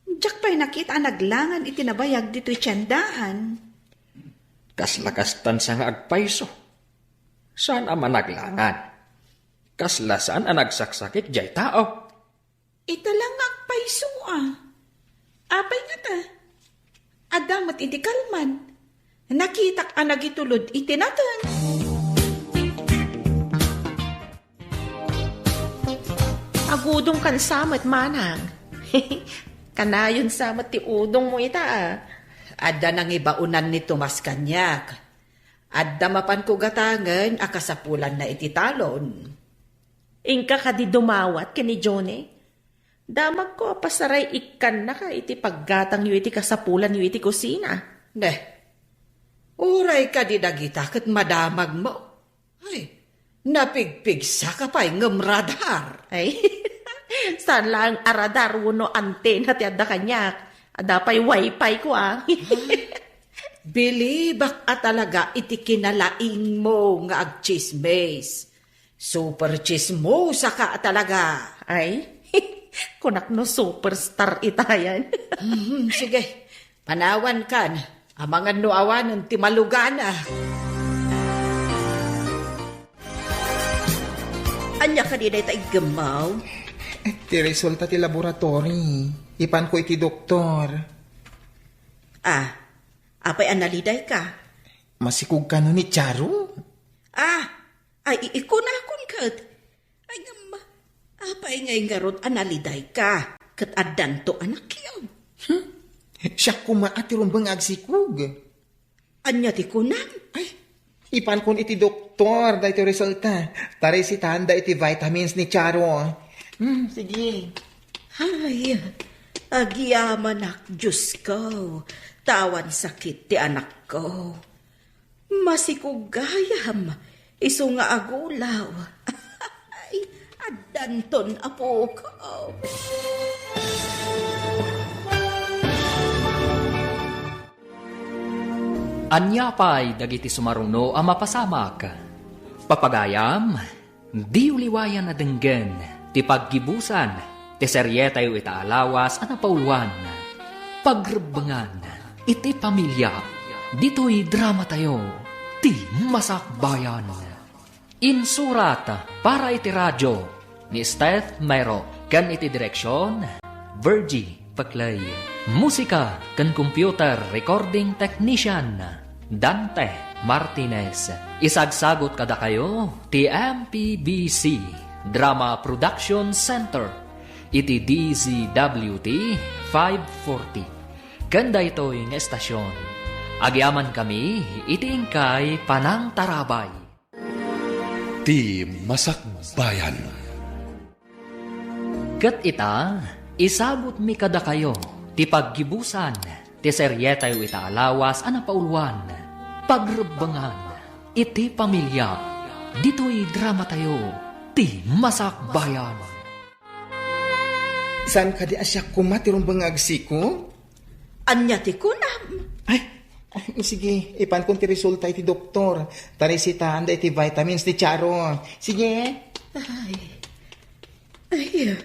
Diak pay nakita a naglangan iti nabayag ditoy tiendaan. Kasla kastan sa nga agpayso. Saan a managlangan? Kasla saan a nagsaksakit diay tao? Ita la nga agpayso a. Apay ngata? Adda met iti kalman. Nakitak a nagitulod iti nateng. Agudongkan sa met, manang. Kanayon sa met ti udongmo ita, a. Adda nangibaonan ni Tomas kaniak. Adda mapanko gatangen a kasapulanna iti talon. Inka kadi dumawat ken ni Johnny? Damagko a pasaray ikkannaka iti paggatangyo iti kasapulanyo iti kusina. Ne, uray kadi dagita ket madamagmo. Ay, napigpigsaka pay ngem radar. Ay, saan laeng a radar wenno antena ti adda kaniak. Adda pay wifi ko, a. Ay, bilibak a talaga iti kinalaingmo nga agtsismis. Super tsismosa ka talaga. Ay, kunak no superstar itayan. Mhm, sige, panawankan. Amangan no awanen ti malugana. Ania kadi dayta iggemmaw? Ti resulta ti laboratory. Ipanko iti doktor. Ah, apay a nalidayka? Masikog kano ni Charo? Ah, ay, i-, ikunakon ket. Ay, ngem, apay ngay ngarud a nalidayka ket addanto anakyo? Hmm? Siak koma a ti rumbeng nga agsikog. Ania ti kunam? Ay, ipankon iti doktor daytoy resulta. Ta resitaanda iti vitamins ni Charo. Hmm, sige. Ay, agyamanak, Diosko, ta awan sakit ti anakko. Masikog gayam, isu nga agulaw. Ay, addanton, apok. Ania pay dagiti sumaruno a mapasamak? Papagayam, diyo liwayan a denggen ti paggibusan ti serietayo ita a lawas a napauluan, Pagrebbengan iti Pamilya. Ditoy dramatayo, ti Masakbayan. Insurat para iti radio ni Steph Mero ken iti direksion, Virgie Paclay. Musika ken computer recording technician, Dante Martinez. Isagsagot kadakayo ti M P B C Drama Production Center iti D Z W T five forty. Ken daytoy nga estasion, agyamankami iti inkay panangtarabay. Ti Masakbayan. Ket ita, isagutmi kadakayo ti paggibusan ti serietayo ita a lawas a napauluan, Pagrebbengan iti Pamilya. Ditoy dramatayo, ti Masakbayan. Saan kadi a siak koma ti rumbeng nga agsiko? Ania ti kunam? Ay, ay, sige, ipankon ti resulta iti doktor. Tarisitaanda iti vitamins ti Charo. Sige. Ay, ay,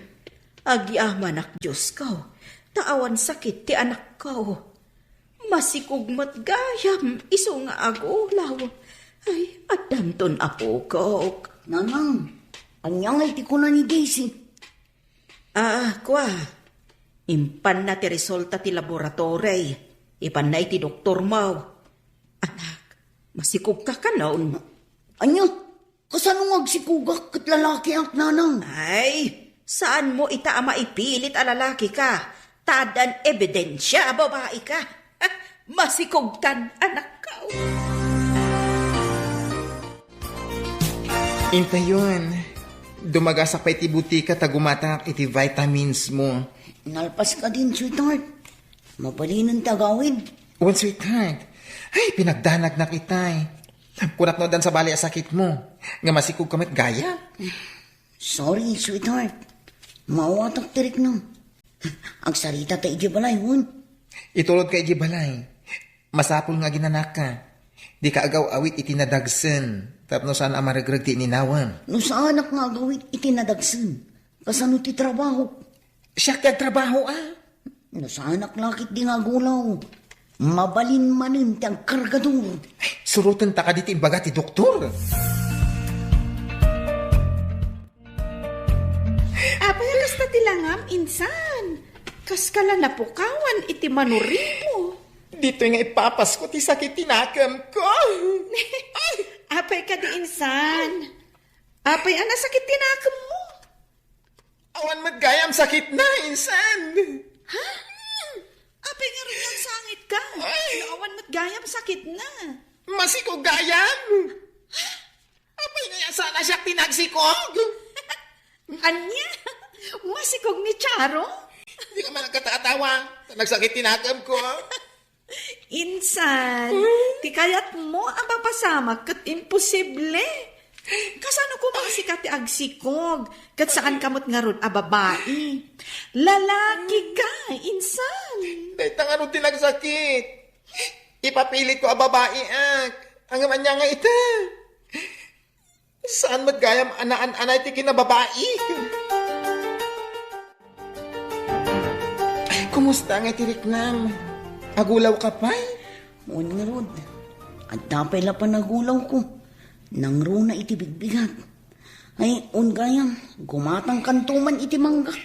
agyamanak, Diosko, ta awan sakit ti anakko. Masikog met gayam isu nga agulaw. Ay, addanton apokok. Nanang, ania ngay ti kuna ni Daisy? Ah, kua. Impanna ti resulta ti laboratory. Ipanna iti doktormo. Anak, masikogka kanon? Ania? Kasano nga agsikogak ket lalakiak, nanang? Ay, saanmo ita a maipilit a lalakika, ta addan ebidensia a babaika. Masikogkan, anakko. Intayon, dumagasak pay iti butika ta gumatangak iti vitamins mo. Nalpas ka din, sweetheart. Mabalinen ti agawid. Wen, sweetheart. Ay, pinagdanagnak itay. Kunak no addan sabali a sakit mo. Nga masikog ka met gayam. Sorry, sweetheart. Maawatak ti riknam. Agsarita ta idiay balay, wen? Itulod ka idiay balay. Masapul nga aginanaka. Dika agaw-awit iti nadagsen. Tapno saan a maregreg ti ininawam. No saanak nga agawit iti nadagsen, kasano ti trabaho? Siak ti agtrabaho, a. No saanak la ketdi nga agulaw, mabalin manen ti agkargador. Ay, surotenta kadi ti imbaga ti doktor. Apay a kasta ti langam, insan? Kaska la napukawan iti manurimo. Ditoy nga ipapasko ti sakit ti nakemko. Apay kadi, insan? Apay a nasakit ti nakemmo? Awan met gayam sakitna, insan. Ha? Apay ngarud nagsangit ka? Ay. No awan met gayam sakitna? Masikog gayam. Apay nga saan a siak ti nagsikog? Ania? Masikog ni Charo? Di ka man nagkatatawa. Nagsakit ti nakemko. Insan, ti kayatmo a mapasamak ket imposible. Kasano koma a sika ti agsikog, ket saan ka met ngarud a babai? Lalaki ka, insan. Dayta ngarud ti nagsakit. Ipapilitko a babaiak. Ngem ania nga ita? Saan met gayam a naan-anay ti kinababai? Kumusta nga iti riknam? Agulawka pay? Wen ngarud, adda pay la panagulawko. Nangruna iti bigbigat. Ay, wen gayam, gumatangkanto man iti mangga.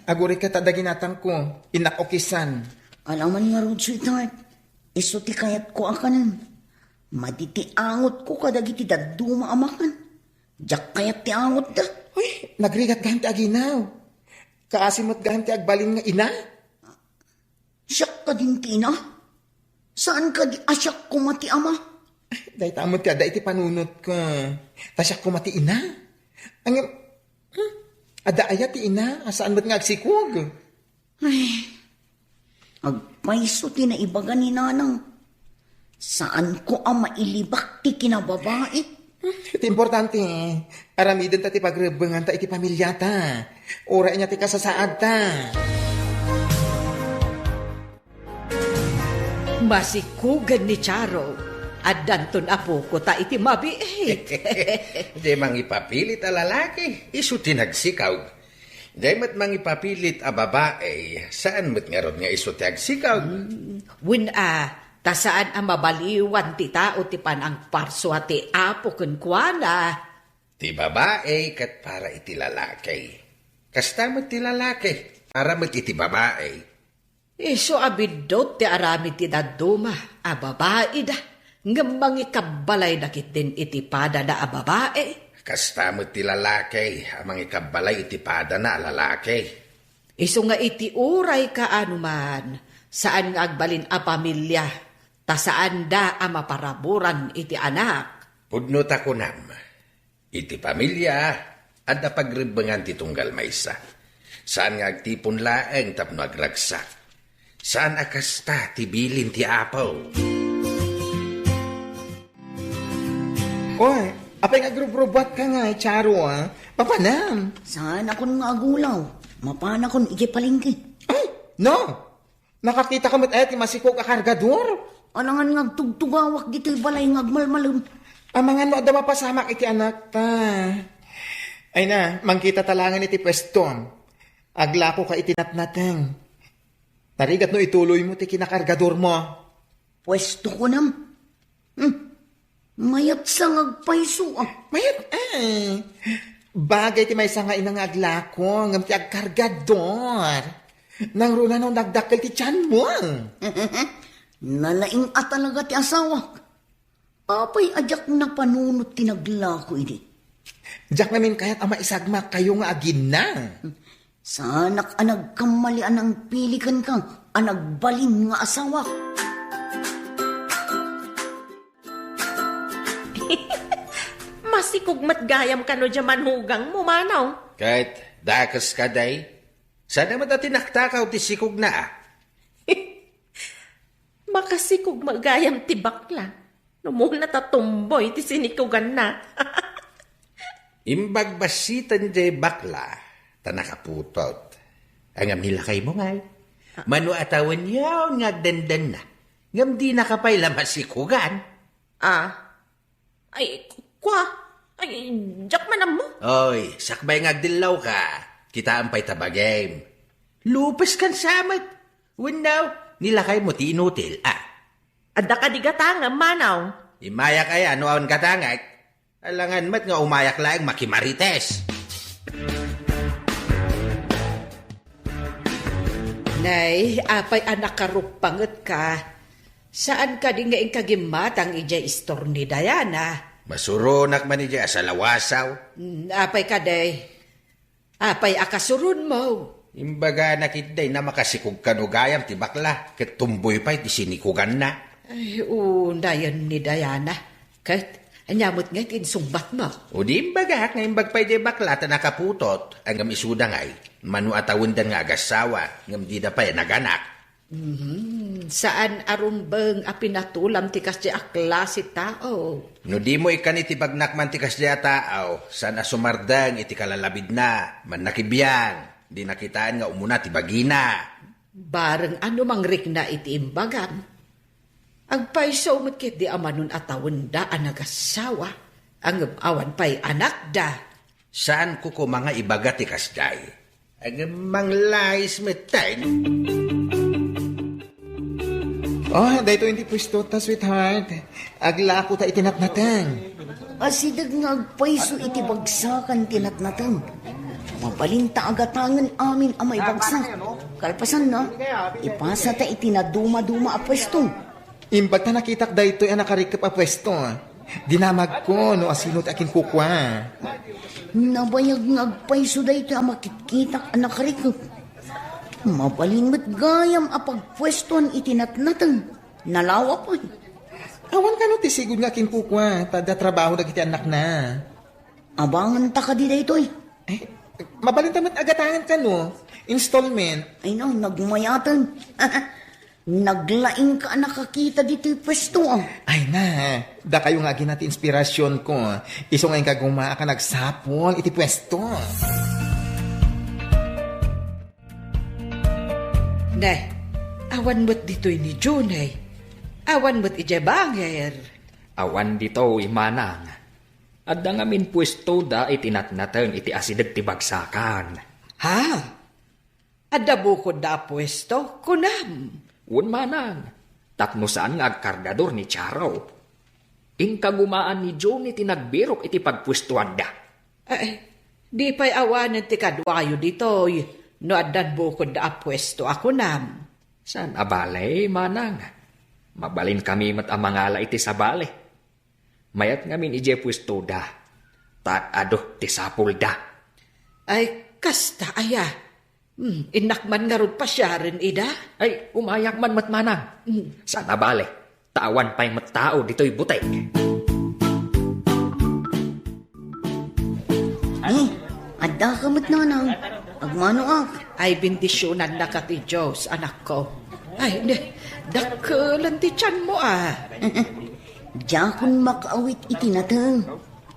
Agurayka ta adda ginatangko, innak ukisan. Alaman ngarud, sweetheart. Isu ti kayatko a kanen. Madi ti angotko kadagiti dadduma a makan. Diak kayat ti angotda. Uy, nagrigat gayam ti aginaw. Kaasi met gayam ti agbalin nga ina. Siak kadin ti ina? Saan kadi a siak koma ti ama? Dayta met ti adda iti panunotko. Ta siak koma ti ina. Ngem, hmm, adda aya ti ina a saan met nga agsikog? Ay, agpayso ti naibaga ni Nanang. Saanko a mailibak ti kinababai. Ti importante, aramidenta ti pagrebbenganta iti pamilyata. Uray ania ti kasasaadta. Masikugen ni Charo. Addanton apoko ta iti mabiit. Di mangipapilit a lalaki, isu ti nagsikog. Dayta met mangipapilit a babai, saan met ngarud nga isu ti agsikog? Wen a, ta saan a mabaliwan ti tao ti panangparsua ti Apo kenkuana. Ti babai ket para iti lalaki. Kasta met ti lalaki, para met iti babai. Isu a biddut ti aramid ti dadduma a babaida, ngem mangikabbalayda ketdin iti padana a babai. Kasta met ti lalaki a mangikabbalay iti padana a lalaki. Isu nga iti uray kaano man, saan nga agbalin a pamilia, ta saanda a maparaburan iti anak. Pudno ta kunam, iti pamilia, adda pagrebbengan ti tunggal maysa. Saan nga agtipon laeng tapno agragsak. Saan a kasta ti bilin ti Apo. Oy, apay nga agrubrubuatka nga, Charo, a? Mapanam? Saanakon nga agulaw. Mapanakon iti palengke. Ay, no! Nakakita ka met aya ti masikog a kargador? Alangan nga agtugtugawak ditoy balay nga agmalmalem. Amangan no adda mapasamak iti anakta. Ay na, mangkita ta laengen iti puestom. Aglako ka iti natnateng. Narigat no ituloy mo ti kinakargador mo. Puesto ko nam. Hmm. Mayat sa nga agpayso, ah. Mayat, eh. Bagay ti maysa nga ina nga aglako, ngem ti agkargador. Nangruna no nagdakkel ti tiyan mo. Nalaing a talaga ti asawak. Apay a diak napanunot ti naglako idi? Diak ngamin kayat a maisagmak kayo nga agina. Saanak a nagkammali a nangpili kenka a nagbalin nga asawak. Masikog met gayam kano dia manugangmo, Manong. Ket dakes kadi, saan met a tinaktakaw ti sikogna, a? Makasikog met gayam ti bakla. No muna ta tomboy ti sinikuganna. Imbag bassiten diay bakla, ta nakaputot. Ngem ni lakaymo ngay, mano a tawen yaon nga agdandanna, ngem dinaka pay la masikugan. Ah? Ay, kua? Ay, diak man ammo. Oy, sakbay nga agdillawka, kitaem pay ta bagim. Lupeskan sa met. Wenno, ni lakaymo ti inutil, a? Adda kadi gatangem, Manong? Immayak aya no awan gatangek. Alangan met nga umayak laeng makimarites. Nay, apay a nakaruppangetka. Saan kadi nga inka gimmatang idiay istor ni Diana? Masuronak man idiay asalawasaw. Mm, apay kadi? Apay a kasuronmo? Imbaganak itdi a makasikog kano gayam ti bakla, ket tomboy pay ti sinikuganna. Ay, unayen ni Diana. Ket, ania met ngay ti insungbatmo? O di imbagak nga imbag pay diay bakla ta nakaputot, ngem isuda ngay, mano a tawendan nga agassawa, ngem dida pay naganak. Mhm. Saan a rumbeng a pinatulam ti kasdi a klase tao. No dimo ikkan iti bagnak man ti kasdi a tao, saan a sumardeng iti kalalabidna, mannakibiang, di nakitaan nga umuna ti bagina. Bareng a no mangrikna iti imbagam. Agpayso met ketdi a manon a tawenda a nagassawa, ngem awan pay anakda. Saanko koma nga ibaga ti kasdiay. Agmanglais metten. Oh, daytoy ti puesto ta, sweetheart. Aglako ta iti natnateng. Asideg nga agpayso iti bagsakan ti natnateng. Mabalin ta agatangen amin a maibagsak. Kalpasanna, ipasa ta iti nadumaduma a puesto. Imbag ta nakitak daytoy a nakarikep a puesto, dinamagko no asino ti akinkukua. Nabayag nga agpayso daytoy a makitkitak a nakarikep. Mabalin met gayam a pagpuestoan iti natnateng. Nalawa pay. Awan kano ti sigud nga akinkukua, ta adda trabaho dagiti annakna. Abangenta kadi daytoy? Eh, mabalinta met agatangen kano. Installment. Ay no, nagmayaten. Naglaingka a nakakita ditoy puesto, ah. Ay na, dakayo nga agina ti inspirasionko. Isu nga inka gumaak a nagsapul iti puesto. Ne, awan met ditoy ni Junay. Awan met idiay bangir. Awan ditoy, manang. Adda ngamin puestoda iti natnateng iti asideg ti bagsakan. Ha? Adda bukodda a puesto, kunam? Wen manang, tapno saan nga agkardador ni Charo. Inkagumaan ni Johnny ti nagbirok iti pagpuestoanda. Ay, di pay awanen ti kaduayo ditoy no addan bukodda a puesto a kunam. Saan a bale, manang. Mabalinkami met a mangala iti sabali. Mayat ngamin idiay puestoda. Ta adu ti sapulda. Ay, kasta aya. Hmm, innak man ngarud pasiaren ida? Ay, umayak man met manang. Hmm. Saan a bale, ta awan pay met tao ditoy butik. Ni, adda ka met, nanang. Agmanoak. Ay, bendisionannaka ti Dios, anakko. Ay, ne, dakkelen ti tianmo, a. Diakon makaawit iti nateng.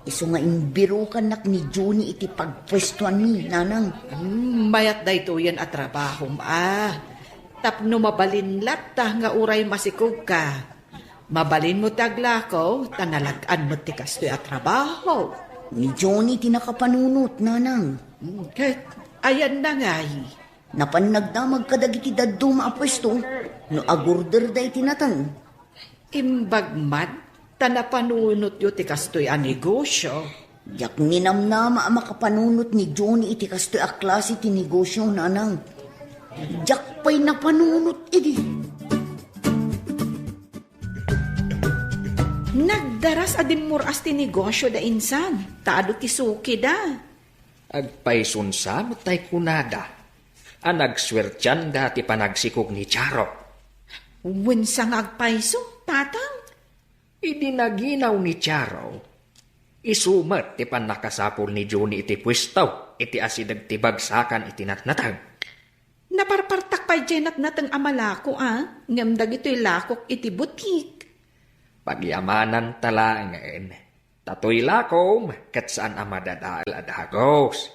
Isu nga imbirokannak ni Johnny iti pagpuestoanmi, nanang. Hmm, mayat daytoyen a trabahom, a. Tapno mabalin latta nga uray masikogka, mabalinmo ti aglako, ta nalag-an met ti kastoy a trabaho. Ni Johnny ti nakapanunot, nanang. Hmm, ket ayanna ngay? Napan nagdamag kadagiti dadduma a puesto no agorderda iti nateng. Imbag man ta napanunotyo ti kastoy a negosio. Diak ninamnama a makapanunot ni Johnny iti kastoy a klase ti negosio, nanang. Diak pay napanunot idi. Nagdaras a dimmuras ti negosio da insan, ta adu ti sukida. Agpayson sa met tay kunada a nagsuertianda ti panagsikog ni Charo. Wen sa nga agpayso, tatang? Idi naginaw ni Charo, isu met ti pannakasapul ni Johnny iti puesto iti asideg ti bagsakan iti natnateng. Naparpartak pay diay natnateng a malako, a, ngem dagitoy lakok iti butik. Pagyamananta laengen, ta toy lakom ket saan a madadael a dagos.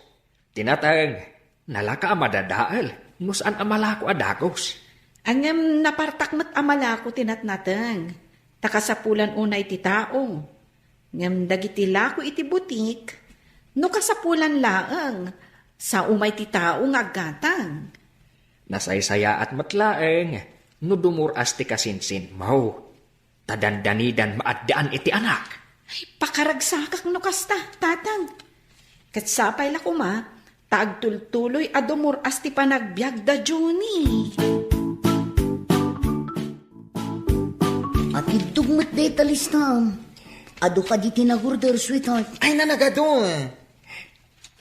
Ti nateng, nalaka a madadael no saan a malako a dagos. Ngem napartak met a malako ti natnateng, ta kasapulan unay ti tao. Ngem dagiti lako iti butik, no kasapulan laeng, sa umay ti tao nga aggatang. Nasaysayaat met laeng no dumur-as ti kasinsinmo, ta dandanidan maaddaan iti anak. Ay, pakaragsakak no kasta, tatang. Ket sapay la koma, ta agtultuloy a dumur-as ti panagbiag da Johnny. Atiddog met dayta listam. Adu kadi ti nag-order, sweetheart? Ay, nanagado.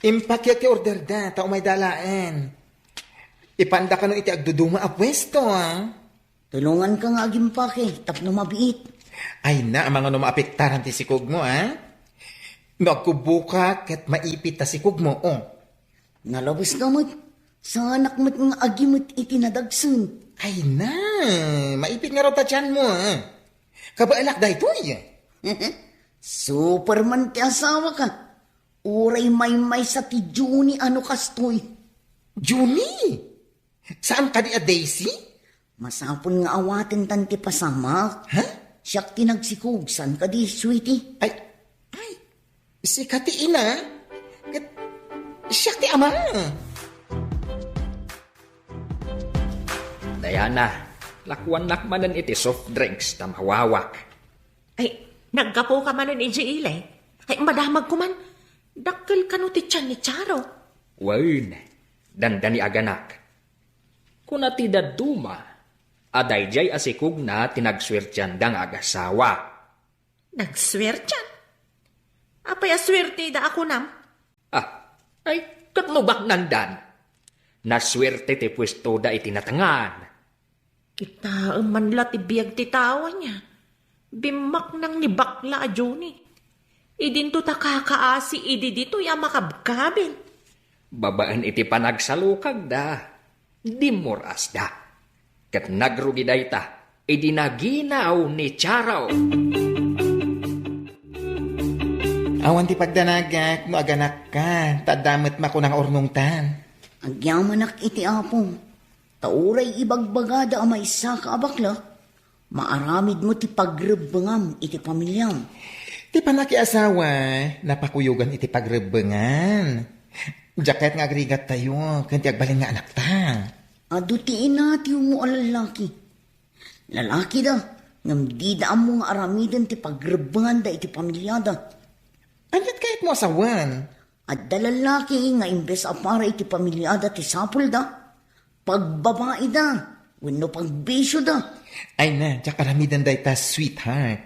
Impakyek ti order da, ta umayda laeng. Ipanda kano iti agduduma a puesto, a? Tulonganka nga agimpake tapno mabiit. Ay na, amangan no maapektaran ti sikogmo, a? No agkubboka ket maipit ta sikogmo, o. Nalabes ka met. Saanak met nga agimet iti nadagsen. Ay na, maipit ngarud ta tianmo, a? Kabaelak daytoy. Superman ti asawaka. Uray maymaysa ti Johnny a no kastoy. Johnny? Saan kadi a Daisy? Masapul nga awatentan ti pasamak. Ha? Siak ti nagsikog, saan kadi, sweetie? Ay, ay, sika ti ina, ket siak ti ama. Diana, lakuannak manen iti soft drinks ta mawawak. Ay, naggapuka manen idiay ili? Ay, madamagko man. Dakkel kano ti tian ni Charo? Wen, dandani aganak. Kuna ti dadduma a daydiay a sikogna ti nagsuertianda nga agasawa. Nagsuertian? Apay a suertida a kunam? Ah, ay, ket no baknandan. Nasuerte ti puestoda iti natengan. Kitaem man la ti biag ti tao ania. Bimmaknang ni bakla a Johnny. Idinto ta kakaasi idi ditoy a makabkabil. Babaen iti panagsalukagda, dimmur-asda. Ket nagrugi dayta idi naginaw ni Charo. Awan ti pagdanagak no aganakka, ta adda met makuna nga urnongtan. Agyamanak iti Apo, ta uray ibagbagada a maysaka a bakla, maaramidmo ti pagrebbengam iti pamiliam. Ti pannakiasawa, napakuyogan iti pagrebbengan. Diak kayat nga agrigattayo ken ti agbalin nga anakta. Adu ti ina ti ummo a lalaki. Lalakida, ngem dida ammo nga aramiden ti pagrebbenganda iti pamiliada. Aniat kayatmo a sawen? Adda lalaki nga imbes a para iti pamiliada ti sapulda, pagbabaida, wenno pagbisioda. Ay na, diak aramiden dayta, sweetheart.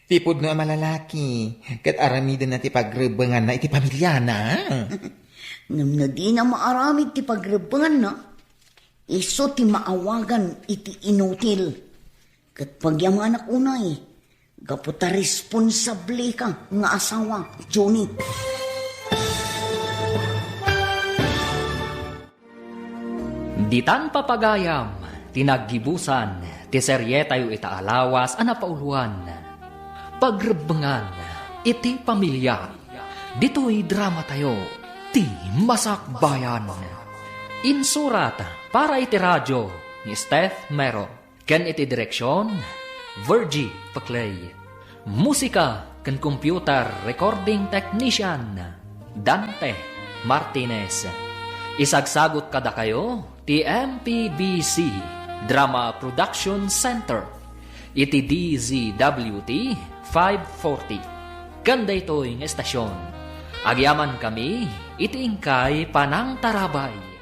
Ti pudno a malalaki, ket aramidenna ti pagrebbenganna iti pamiliana. Ngem no dina maaramid ti pagrebbenganna, isu ti maawagan iti inutil. Ket pagyamanak unay, gapu ta responsableka nga asawa, Johnny. Ditan papagayam ti naggibusan ti serietayo ita a lawas a napauloan, Pagrebbengan iti Pamilya. Ditoy dramatayo, Ti Masakbayan. Insurat para iti radio ni Steph Mero. Ken iti direksion, Virgie Paclay. Musika ken computer recording technician, Dante Martinez. Isagsagut kadakayo ti M P B C Drama Production Center iti D Z W T five forty. Ken daytoy nga estasion, agyamankami iti inkay panangtarabay.